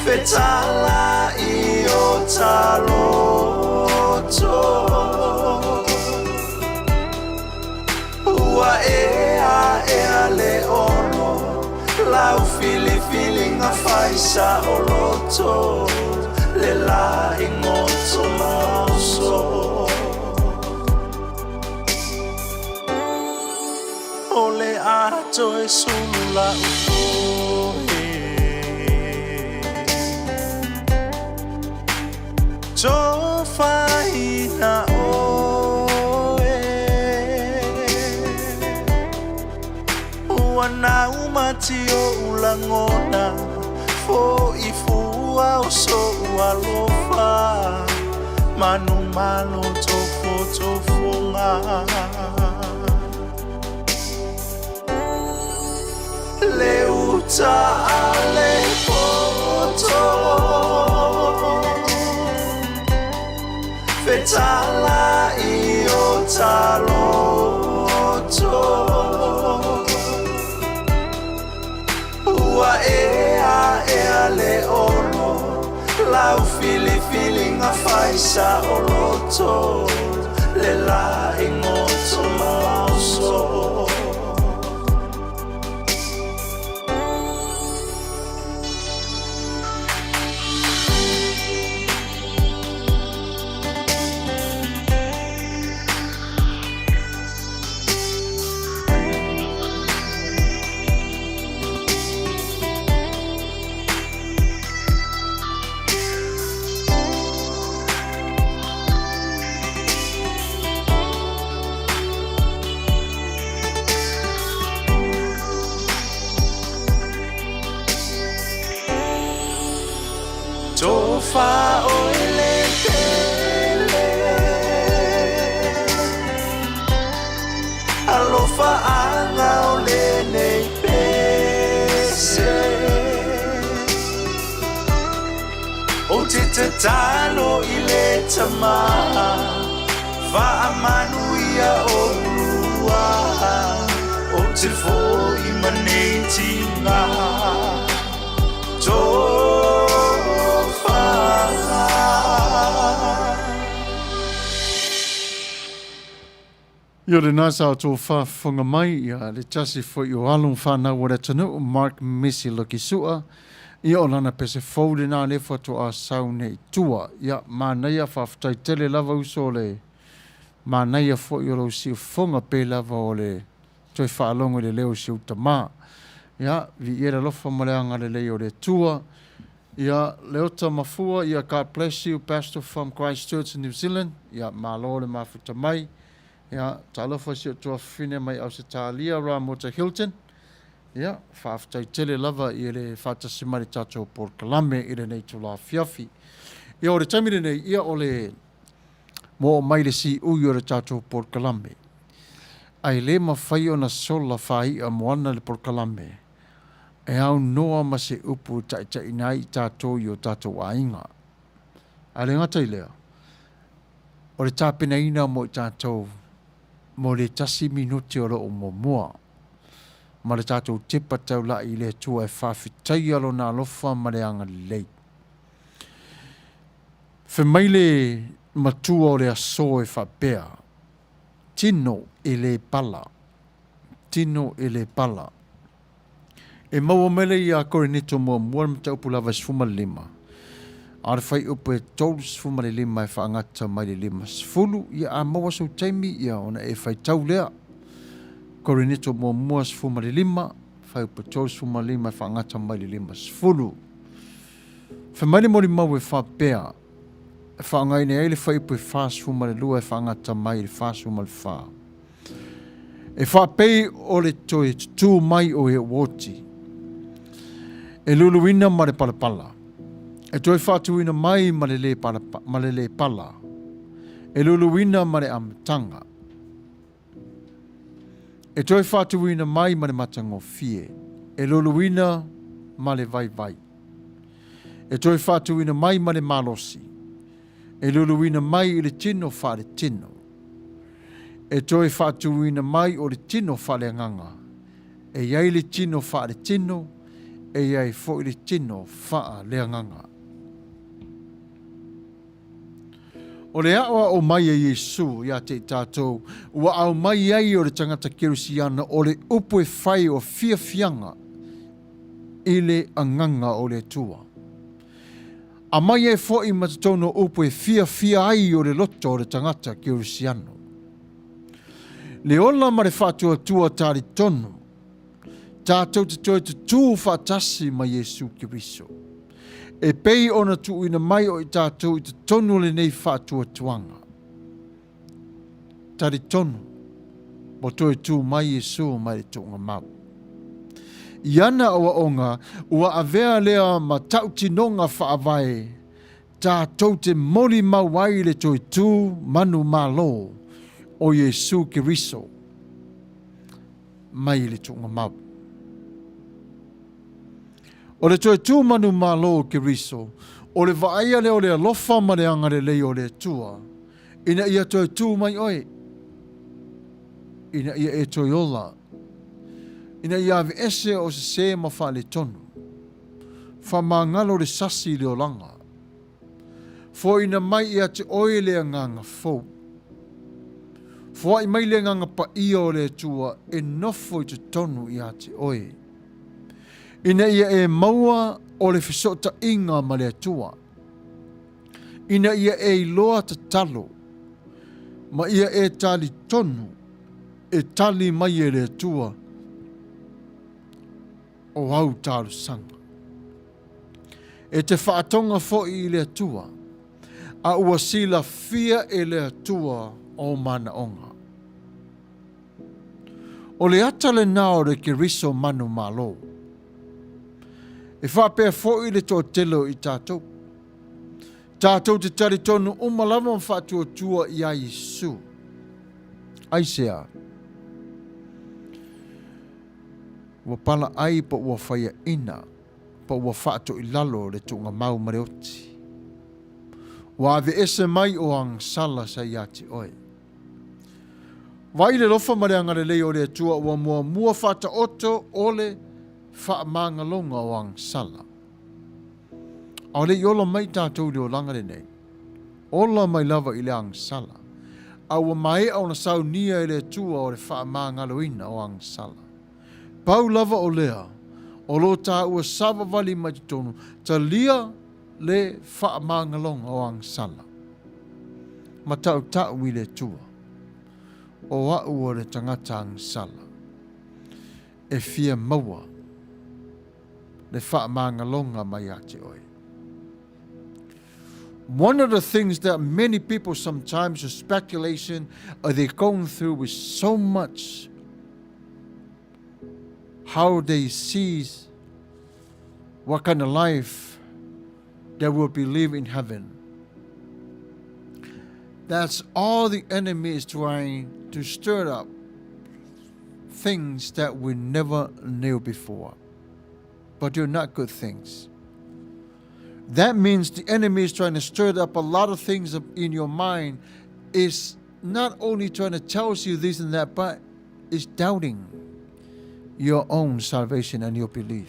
Fetala i o taloto Ua ea ea le olo Lau filifilinga faisa o loto Le la ingoto mauso O le ato e sulu lau foe Tofaina oe Ua nau mati o ulagona Fo'i fua o so'u alofa Manumalo tofotofoga Le uta a le poto Fetala i o taloto Ua ea ea le olo Lau filifilinga faisa o loto Le la ingoto mauso Tatalo i le Tama, faamanuia olua, Ou te foi ma nei tiga tofa. Ia lena sa outou faafofoga mai, ia le tasi foi o alo ma fanau o le atunuu, Mark Misi Lokisua, ia o lana pese fou lena lea faatoa sau nei i tua. Ia, manaia, faafetai tele lava uso o le manaia foi o lou siufofoga pei lava o le toe faalogo i le leo o si ou tama. Ia, viia le alofa ma le agalelei o le Atua. Ia, Leota Mafua, ia God bless you, Pastor from Christchurch, New Zealand. Ia, malo le mafuta mai. Ia, talofa si ou tuafafine mai Ausetalia, Ramota Hilton. Ia, faafetai tele lava i le faatasi mai le tatou polokalame i lenei itula afiafi. Ia, o le taimi lenei, ia o le ua oo mai le siui o le tatou polokalame. Ae le mafai ona sola faai'a moana le polokalame e aunoa ma se upu e taitaiina ai i tatou i o tatou aiga. Ae le gata i lea, o le tapenaina mo i tatou mo le tasi minute o lo o muamua ma le tatou tepa taula'i i le Atua e faafetaia Lona alofa ma le agalelei. Fai mai le matua o le aso e faapea, Tino e le pala, tino e le pala. E maua mai lea ia Korinito muamua le mataupu lava e 15, a o le fuaiupu e 35 e faagata mai le 50, ia a maua sou taimi, ia ona e faitau lea. Korinito muamua 15, fuaiupu 35 e faagata mai le 50. Fai mai le molimau e faapea, e faaaogaina ai le fuaiupu e 42 e faagata mai le 44. E faapei o le toe tutū mai o e ua oti, e luluina ma le palapala, e toe faatuina mai ma le lē ma le lē pala, e luluina ma le amataga, e toe faatuina mai ma le matagofie, e luluina ma le vaivai, e toe faatuina mai ma le malosi, e luluina mai i le tino faaletino. E toe faatuina mai o le tino faaleagaga. E i ai le tino faaletino, e i ai foi le tino faaleagaga. O le aʻoaʻo mai a Iesu iā te i tātou, ua aumai ai o le tagata Kerisiana o le upu e fai o fiafiaga i le agaga o le Atua. Aumai ai foi ma totonu o upu e fiafia ai o le loto o le tagata kerisiano. Le ola ma le faatuatua talitonu, tātou te toe tutū faatasi ma Iesu Keriso. E pei ona tuuina mai o i tātou i totonu o lenei faatuatuaga. Talitonu, ua toe tū mai Iesu mai le tuugamau. I ana aoaoga, ua avea lea ma tautinoga faavae tātou te molimau ai i le toe tū manumalo o Iesu Keriso mai le tuugamau. O le toe tū manumalo o Keriso, o le vaaia lea o le alofa ma le agalelei o le Atua, ina ia toe tū mai oe, ina ia e toe ola, ina ia aveese o sesē ma faaletonu. Faamagalo le sasi i le olaga. Foaina mai ia te oe le agaga fou. Foai mai le agaga paia o le Atua e nofo i totonu ia te oe. Ina ia e maua o le fesootaiga ma le Atua. Ina ia e iloa tatalo ma ia e talitonu e tali mai e le Atua o au talosaga. E te faatoga foi i le Atua, a ua silafia e le Atua ou manaoga. O le ata lena o le Keriso manumalo. E faapea foi le toatele o i tatou. Tatou te talitonu uma lava ma faatuatua iā Iesu. Aisea? Ua pala ai po ua faiaina po ua faatoilalo le tuugamau ma le oti. Ua aveese mai o agasala sa ia te oe. Vaai i le alofa ma le agalelei o le Atua ua muamua faataoto o le faamagaloga o agasala. A o le i ola mai tatou i le olaga lenei, ola mai lava i le agasala, a ua maea ona saunia e le Atua o le faamagaloina o agasala. Pau lava o lea, o lo taua savavali mai totonu, talia le faamagaloga o agasala. Ma tautau i le Atua, o au o le tagata agasala, e fia maua le faamagaloga mai ia te oe. One of the things that many people sometimes are speculation are they going through with so much how they see what kind of life they will be living in heaven. That's all the enemy is trying to stir up things that we never knew before. But they're not good things. That means the enemy is trying to stir up a lot of things in your mind. Is not only trying to tell you this and that, but is doubting your own salvation and your belief.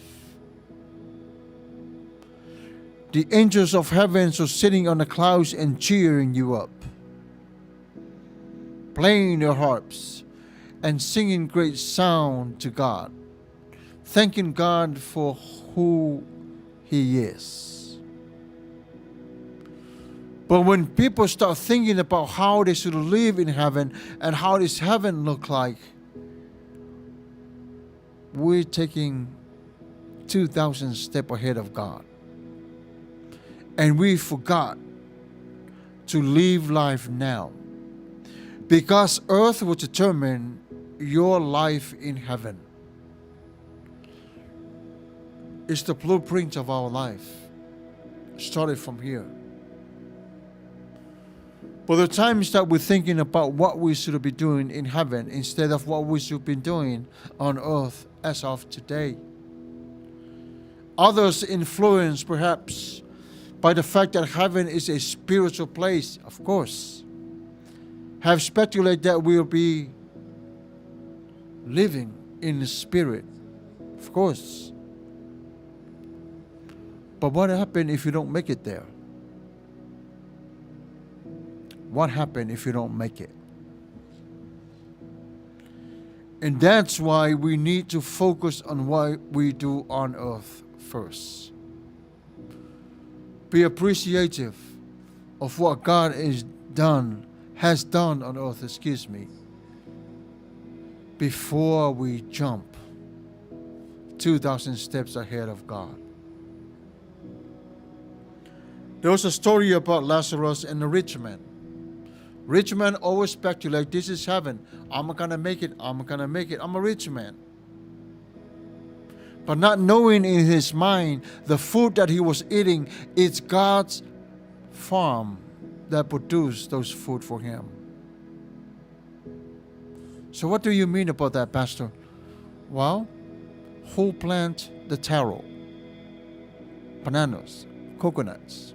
The angels of heaven are sitting on the clouds and cheering you up, playing their harps and singing great sound to God, thanking God for who He is. But when people start thinking about how they should live in heaven and how does heaven look like, we're taking 2,000 steps ahead of God. And we forgot to live life now. Because earth will determine your life in heaven. It's the blueprint of our life. Started from here. But the times that we're thinking about what we should be doing in heaven instead of what we should be doing on earth as of today. Others influenced perhaps by the fact that heaven is a spiritual place, of course, have speculated that we'll be living in the spirit, of course. But what happens if you don't make it there? What happens if you don't make it? And that's why we need to focus on what we do on earth first. Be appreciative of what God is done, has done on earth, excuse me, before we jump 2,000 steps ahead of God. There was a story about Lazarus and the rich man. Rich man always speculate, this is heaven. I'm gonna make it, I'm gonna make it. I'm a rich man. But not knowing in his mind the food that he was eating is God's farm that produced those food for him. So what do you mean about that, Pastor? Well, who plant the taro, bananas, coconuts?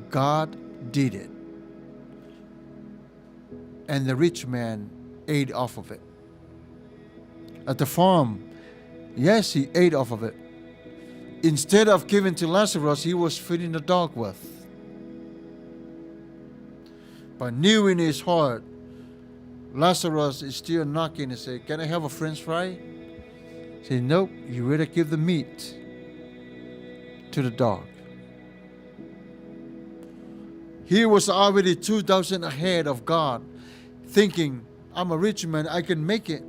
God did it. And the rich man ate off of it. At the farm, yes, he ate off of it. Instead of giving to Lazarus, he was feeding the dog with. But knew in his heart, Lazarus is still knocking and say, can I have a french fry? He said, nope, you rather give the meat to the dog. He was already 2,000 ahead of God, thinking, I'm a rich man, I can make it.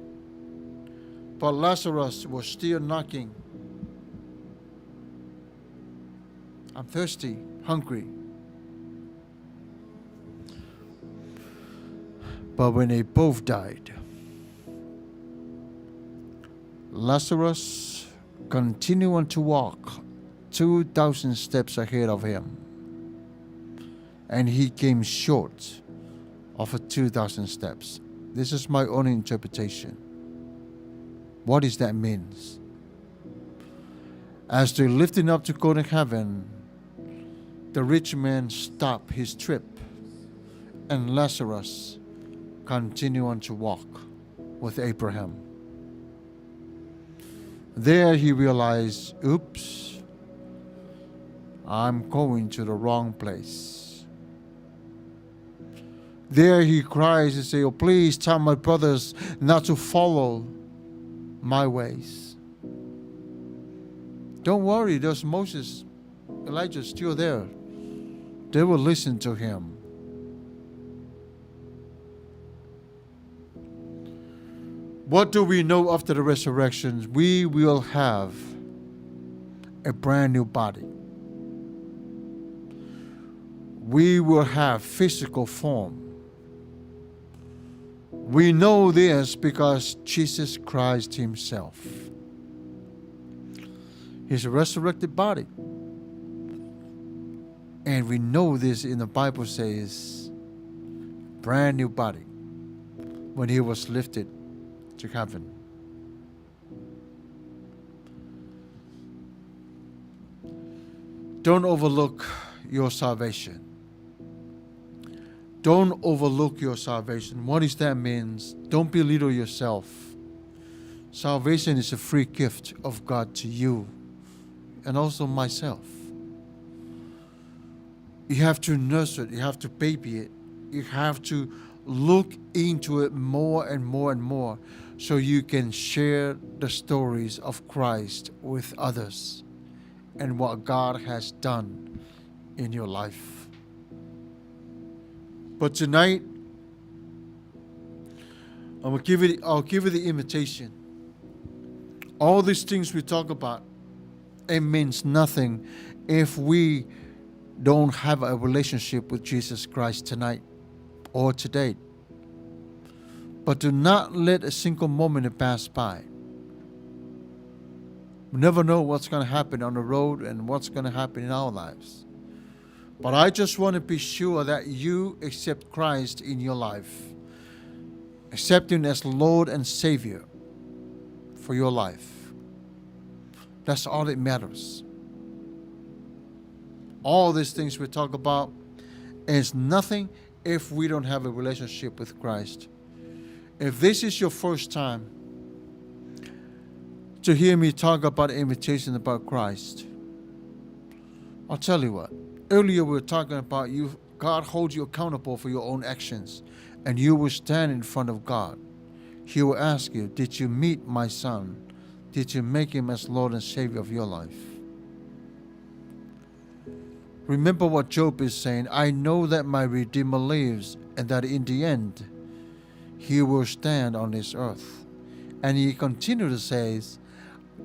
But Lazarus was still knocking. I'm thirsty, hungry. But when they both died, Lazarus continued to walk 2,000 steps ahead of him. And he came short of 2,000 steps. This is my own interpretation. What does that mean? As they're lifting up to go to heaven, The rich man stopped his trip, and Lazarus continued on to walk with Abraham. There he realized, oops, I'm going to the wrong place. There he cries and says, oh, please tell my brothers not to follow my ways. Don't worry, there's Moses, Elijah still there. They will listen to him. What do we know after the resurrection? We will have a brand new body. We will have physical form. We know this because Jesus Christ himself, his resurrected body. And we know this in the Bible says, brand new body when he was lifted to heaven. Don't overlook your salvation. Don't overlook your salvation. What does that mean? Don't belittle yourself. Salvation is a free gift of God to you and also myself. You have to nurse it. You have to baby it. You have to look into it more and more and more so you can share the stories of Christ with others and what God has done in your life. But tonight, I'll give you the invitation. All these things we talk about, it means nothing if we don't have a relationship with Jesus Christ tonight or today. But do not let a single moment pass by. We never know what's going to happen on the road and what's going to happen in our lives. But I just want to be sure that you accept Christ in your life. Accept Him as Lord and Savior for your life. That's all that matters. All these things we talk about is nothing if we don't have a relationship with Christ. If this is your first time to hear me talk about invitation about Christ, I'll tell you what. Earlier we were talking about you. God holds you accountable for your own actions, and you will stand in front of God. He will ask you, did you meet my son? Did you make him as Lord and Savior of your life? Remember what Job is saying. I know that my Redeemer lives, and that in the end, he will stand on this earth. And he continued to say,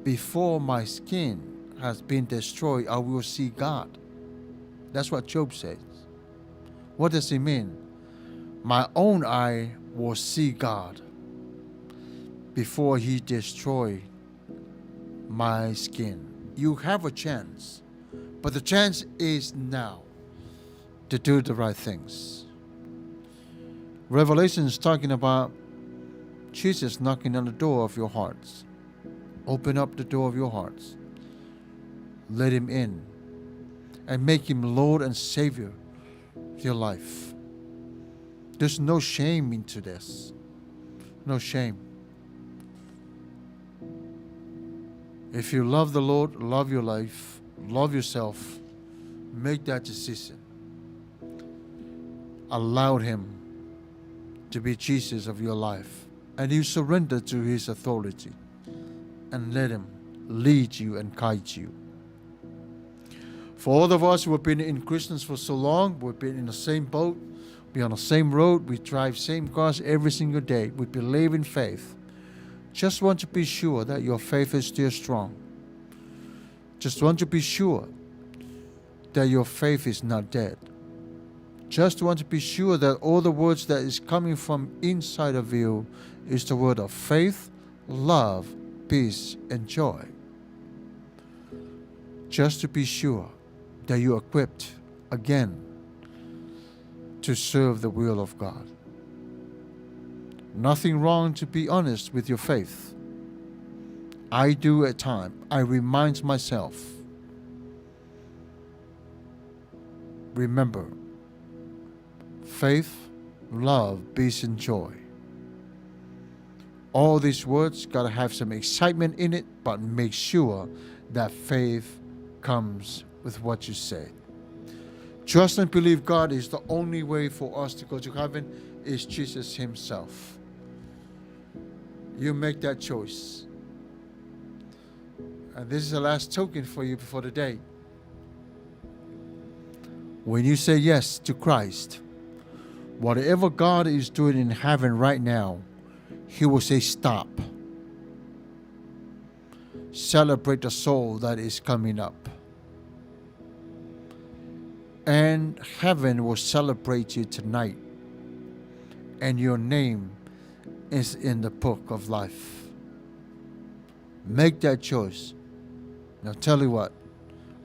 before my skin has been destroyed, I will see God. That's what Job says. What does he mean? My own eye will see God before he destroy my skin. You have a chance, but the chance is now to do the right things. Revelation is talking about Jesus knocking on the door of your hearts. Open up the door of your hearts. Let him in and make him Lord and Savior of your life. There's no shame into this. No shame. If you love the Lord, love your life, love yourself, make that decision. Allow him to be Jesus of your life, and you surrender to his authority and let him lead you and guide you. For all of us who have been in Christians for so long, we've been in the same boat, we're on the same road, we drive same cars every single day, we believe in faith. Just want to be sure that your faith is still strong. Just want to be sure that your faith is not dead. Just want to be sure that all the words that is coming from inside of you is the word of faith, love, peace, and joy. Just to be sure that you are equipped again to serve the will of God. Nothing wrong to be honest with your faith. I do at times. I remind myself. Remember, faith, love, peace, and joy. All these words got to have some excitement in it, but make sure that faith comes with what you say. Trust and believe God is the only way for us to go to heaven is Jesus himself. You make that choice. And this is the last token for you before the day. When you say yes to Christ, whatever God is doing in heaven right now, He will say, Stop. Celebrate the soul that is coming up. And heaven will celebrate you tonight. And your name is in the book of life. Make that choice. Now, tell you what,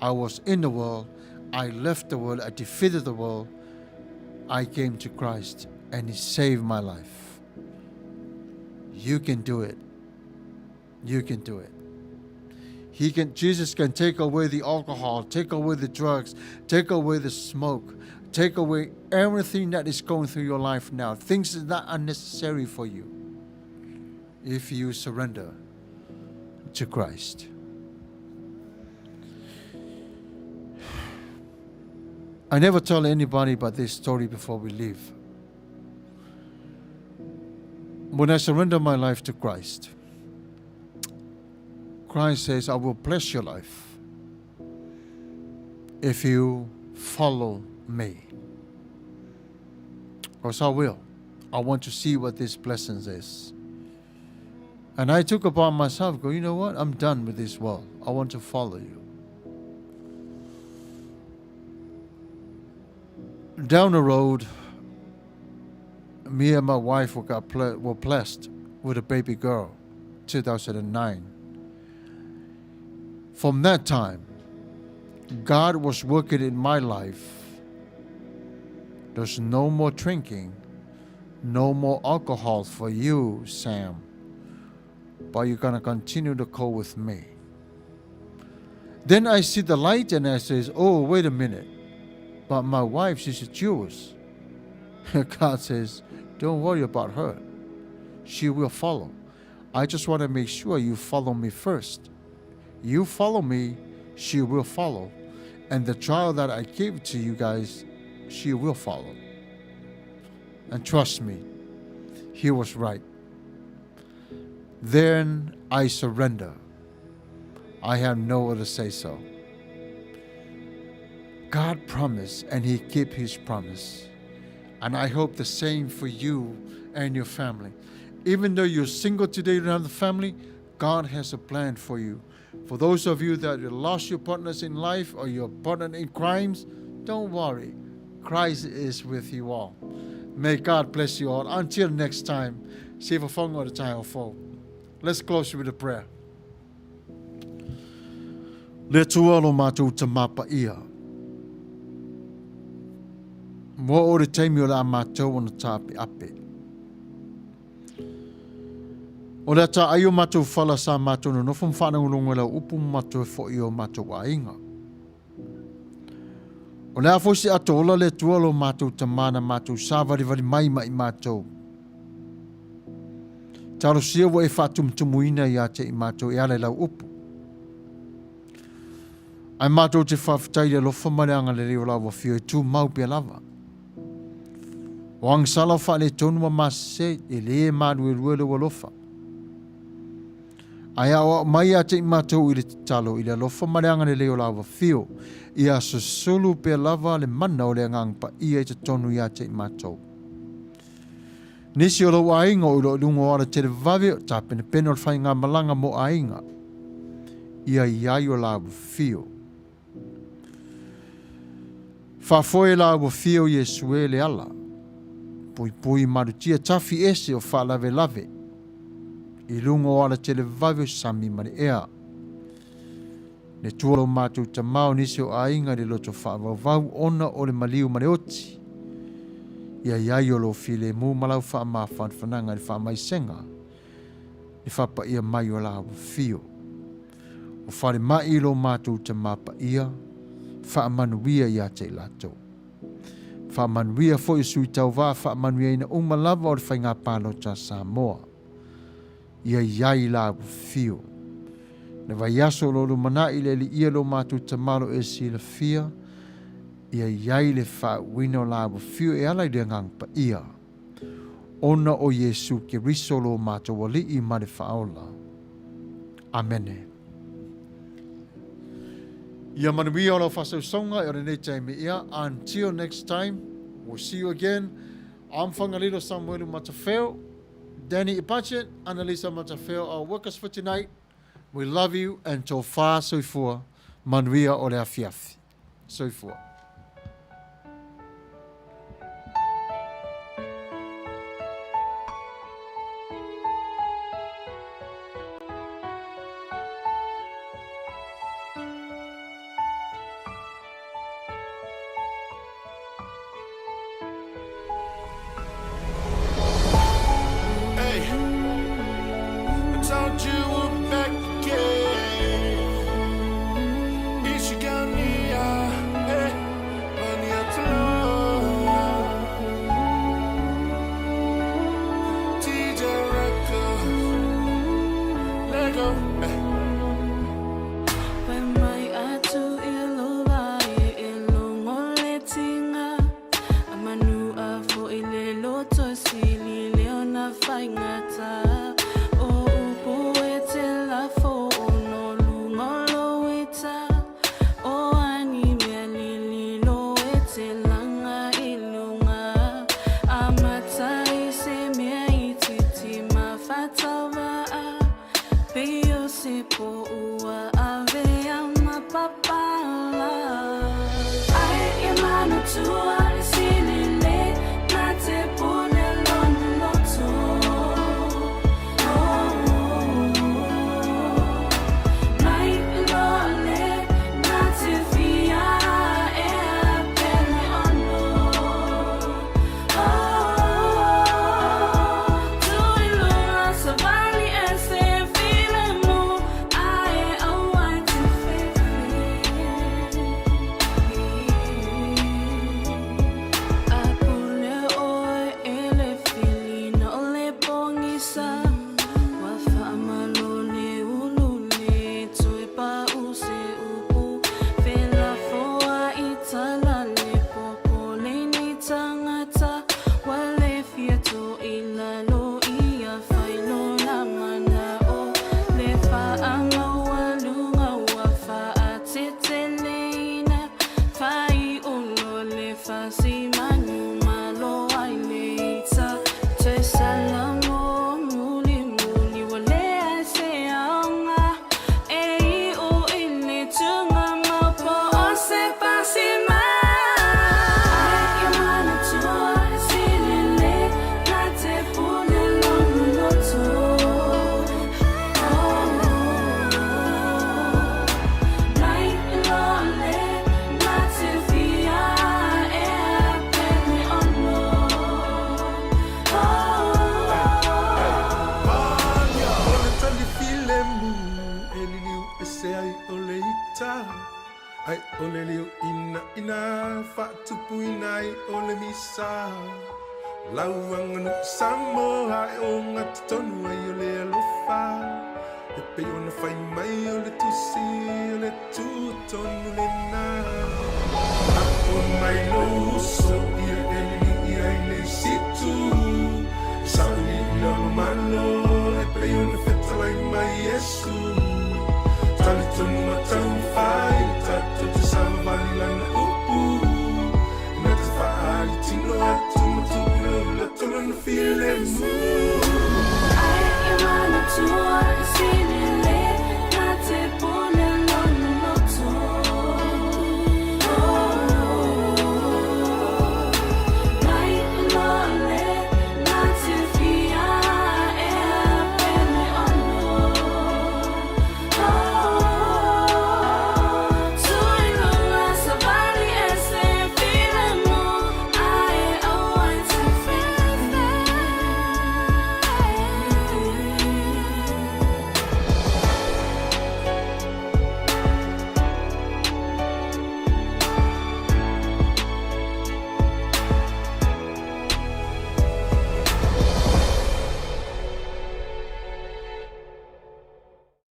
I was in the world, I left the world, I defeated the world. I came to Christ and He saved my life. You can do it. You can do it. He can Jesus can take away the alcohol, take away the drugs, take away the smoke, take away everything that is going through your life now. Things that are not unnecessary for you if you surrender to Christ. I never tell anybody about this story before we leave. When I surrender my life to Christ, Christ says, I will bless your life if you follow me. Of course, I will. I want to see what this blessing is. And I took upon myself, go, you know what? I'm done with this world. I want to follow you. Down the road, me and my wife were, got ple- were blessed with a baby girl, 2009. From that time, God was working in my life. There's no more drinking, no more alcohol for you, Sam. But you're going to continue to go with me. Then I see the light and I says, oh, wait a minute. But my wife, she's a Jewish. God says, don't worry about her. She will follow. I just want to make sure you follow me first. You follow me, she will follow. And the child that I gave to you guys, she will follow. And trust me, he was right. Then I surrender. I have no other say so. God promised and he kept his promise. And I hope the same for you and your family. Even though you're single today, you don't have the family, God has a plan for you. For those of you that lost your partners in life or your partner in crimes, don't worry. Christ is with you all. May God bless you all. Until next time, see for Let's close with a prayer. Le Atua lo matou Tama Paia. Mua o le taimi o le a matou ona taapeape. O le ata ai o matou fala sa matou nonofo ma faalogologo i lau upu ma matou e fo'i i o matou aiga. O le a foi se ato ola le Atua lo matou Tama na matou savalivali mai ma i matou. Talosia ua e faatumutumuina ia te i matou e ala i lau upu. Ae matou te faafetai i le alofa ma le agalelei o lau Afio e tumau pea lava. O agasala o faaletonu ma masese e lē maluelue lou alofa. Ae aoao mai ia te i matou i le tatalo i le alofa ma le agalelei o lau Afio, ia susulu pea lava le mana o le Agaga Paia i totonu ia te i matou. Nisi o lou aiga o lo i luga o ala televave o tapenapena o le faigamalaga mo aiga, ia i ai o lāua fio. Faafoe lāua fio Iesu e le ala. Puipui malutia tafi ese o faalavelave i luga o ala televave o sami ma le ea. Le Atua lo matou Tama o nisi o aiga i le loto faavauvau ona o le maliu ma le oti. Ia i ai o lo filemu ma lau faamafanafanaga i le faamaisega i faapaia mai o la fio. O falemai i lo matou Tama paia, faamanuia ia te i latou. Faamanuia foi i sui tauva faamanuiaina uma lava o le faiga palota a Samoa. Ia i ai la ua fiu. Le vaiaso o lo o lumanai le Alii lo matou Tama o lo o e silafia, ia i ai le faauuina o la ua fiu e ala i le Agaga Paia, ona o Iesu Keriso lo matou Alii ma le Faaola. Amene. Ia manuia o lau faasausauga e o lenei taimi ia. Until next time, we'll see you again. I'm Fagalilo Samuelu Matafeo, Danny Ipachet, Annalisa Matafeo, our workers for tonight. We love you and tofa soifua. Manuia o le afiafi. Soifua. Hey, I told you we're back again. Ishigania, eh, mania to love. TJ Records, let go. Eh. Fai mai atu i lo vai e longo le tinga A manu a fo i le loto sili le ona whaingata O upu e te lafo o no lunga lo ita O ani mea lili lo e te langa i lunga A mata i se mea i titi ma whatawaa Pei o se po ua ave a mapapala. Ai i mana tua le sili le na te pune lona loto. Oh, mai loa le na te fia e a pele ono. Oh, tu i lunga savali e se file mu ae aua te fefe. A pule oe e le filina o le pogisa Ua faamalo le ulu le toe pau se upu Felafoa i tala le popo le ni tangata Ua le fia to i lalo ia failo la manao Le faamaualuga ua faateteleina Faiulo le fasimanu malo ai le ita Toe salamo muli muli ua leai se aoga E iu i le tunga mau po o se pasima Ai ia manatua e sili le na te pule lona loto Oh, mai loa le na te fia e a pele ono Oh, O le tali filemu e liliu ese ai o le ita Ai o le lio ina ina faatupuina ai o le misa Lau aganuu Samoa e ogatotonu ai o le alofa E pei ona fai mai o le tusi o le tutonu lena Apo mai lou uso ia e lilii ai le isi itu Sauni i lalo malo e pei ona fetalai mai Iesu Talitonu ma taumafai tatou te savavali lana upu Na te faaali tino atu ma tuu i lou loto lona filemu.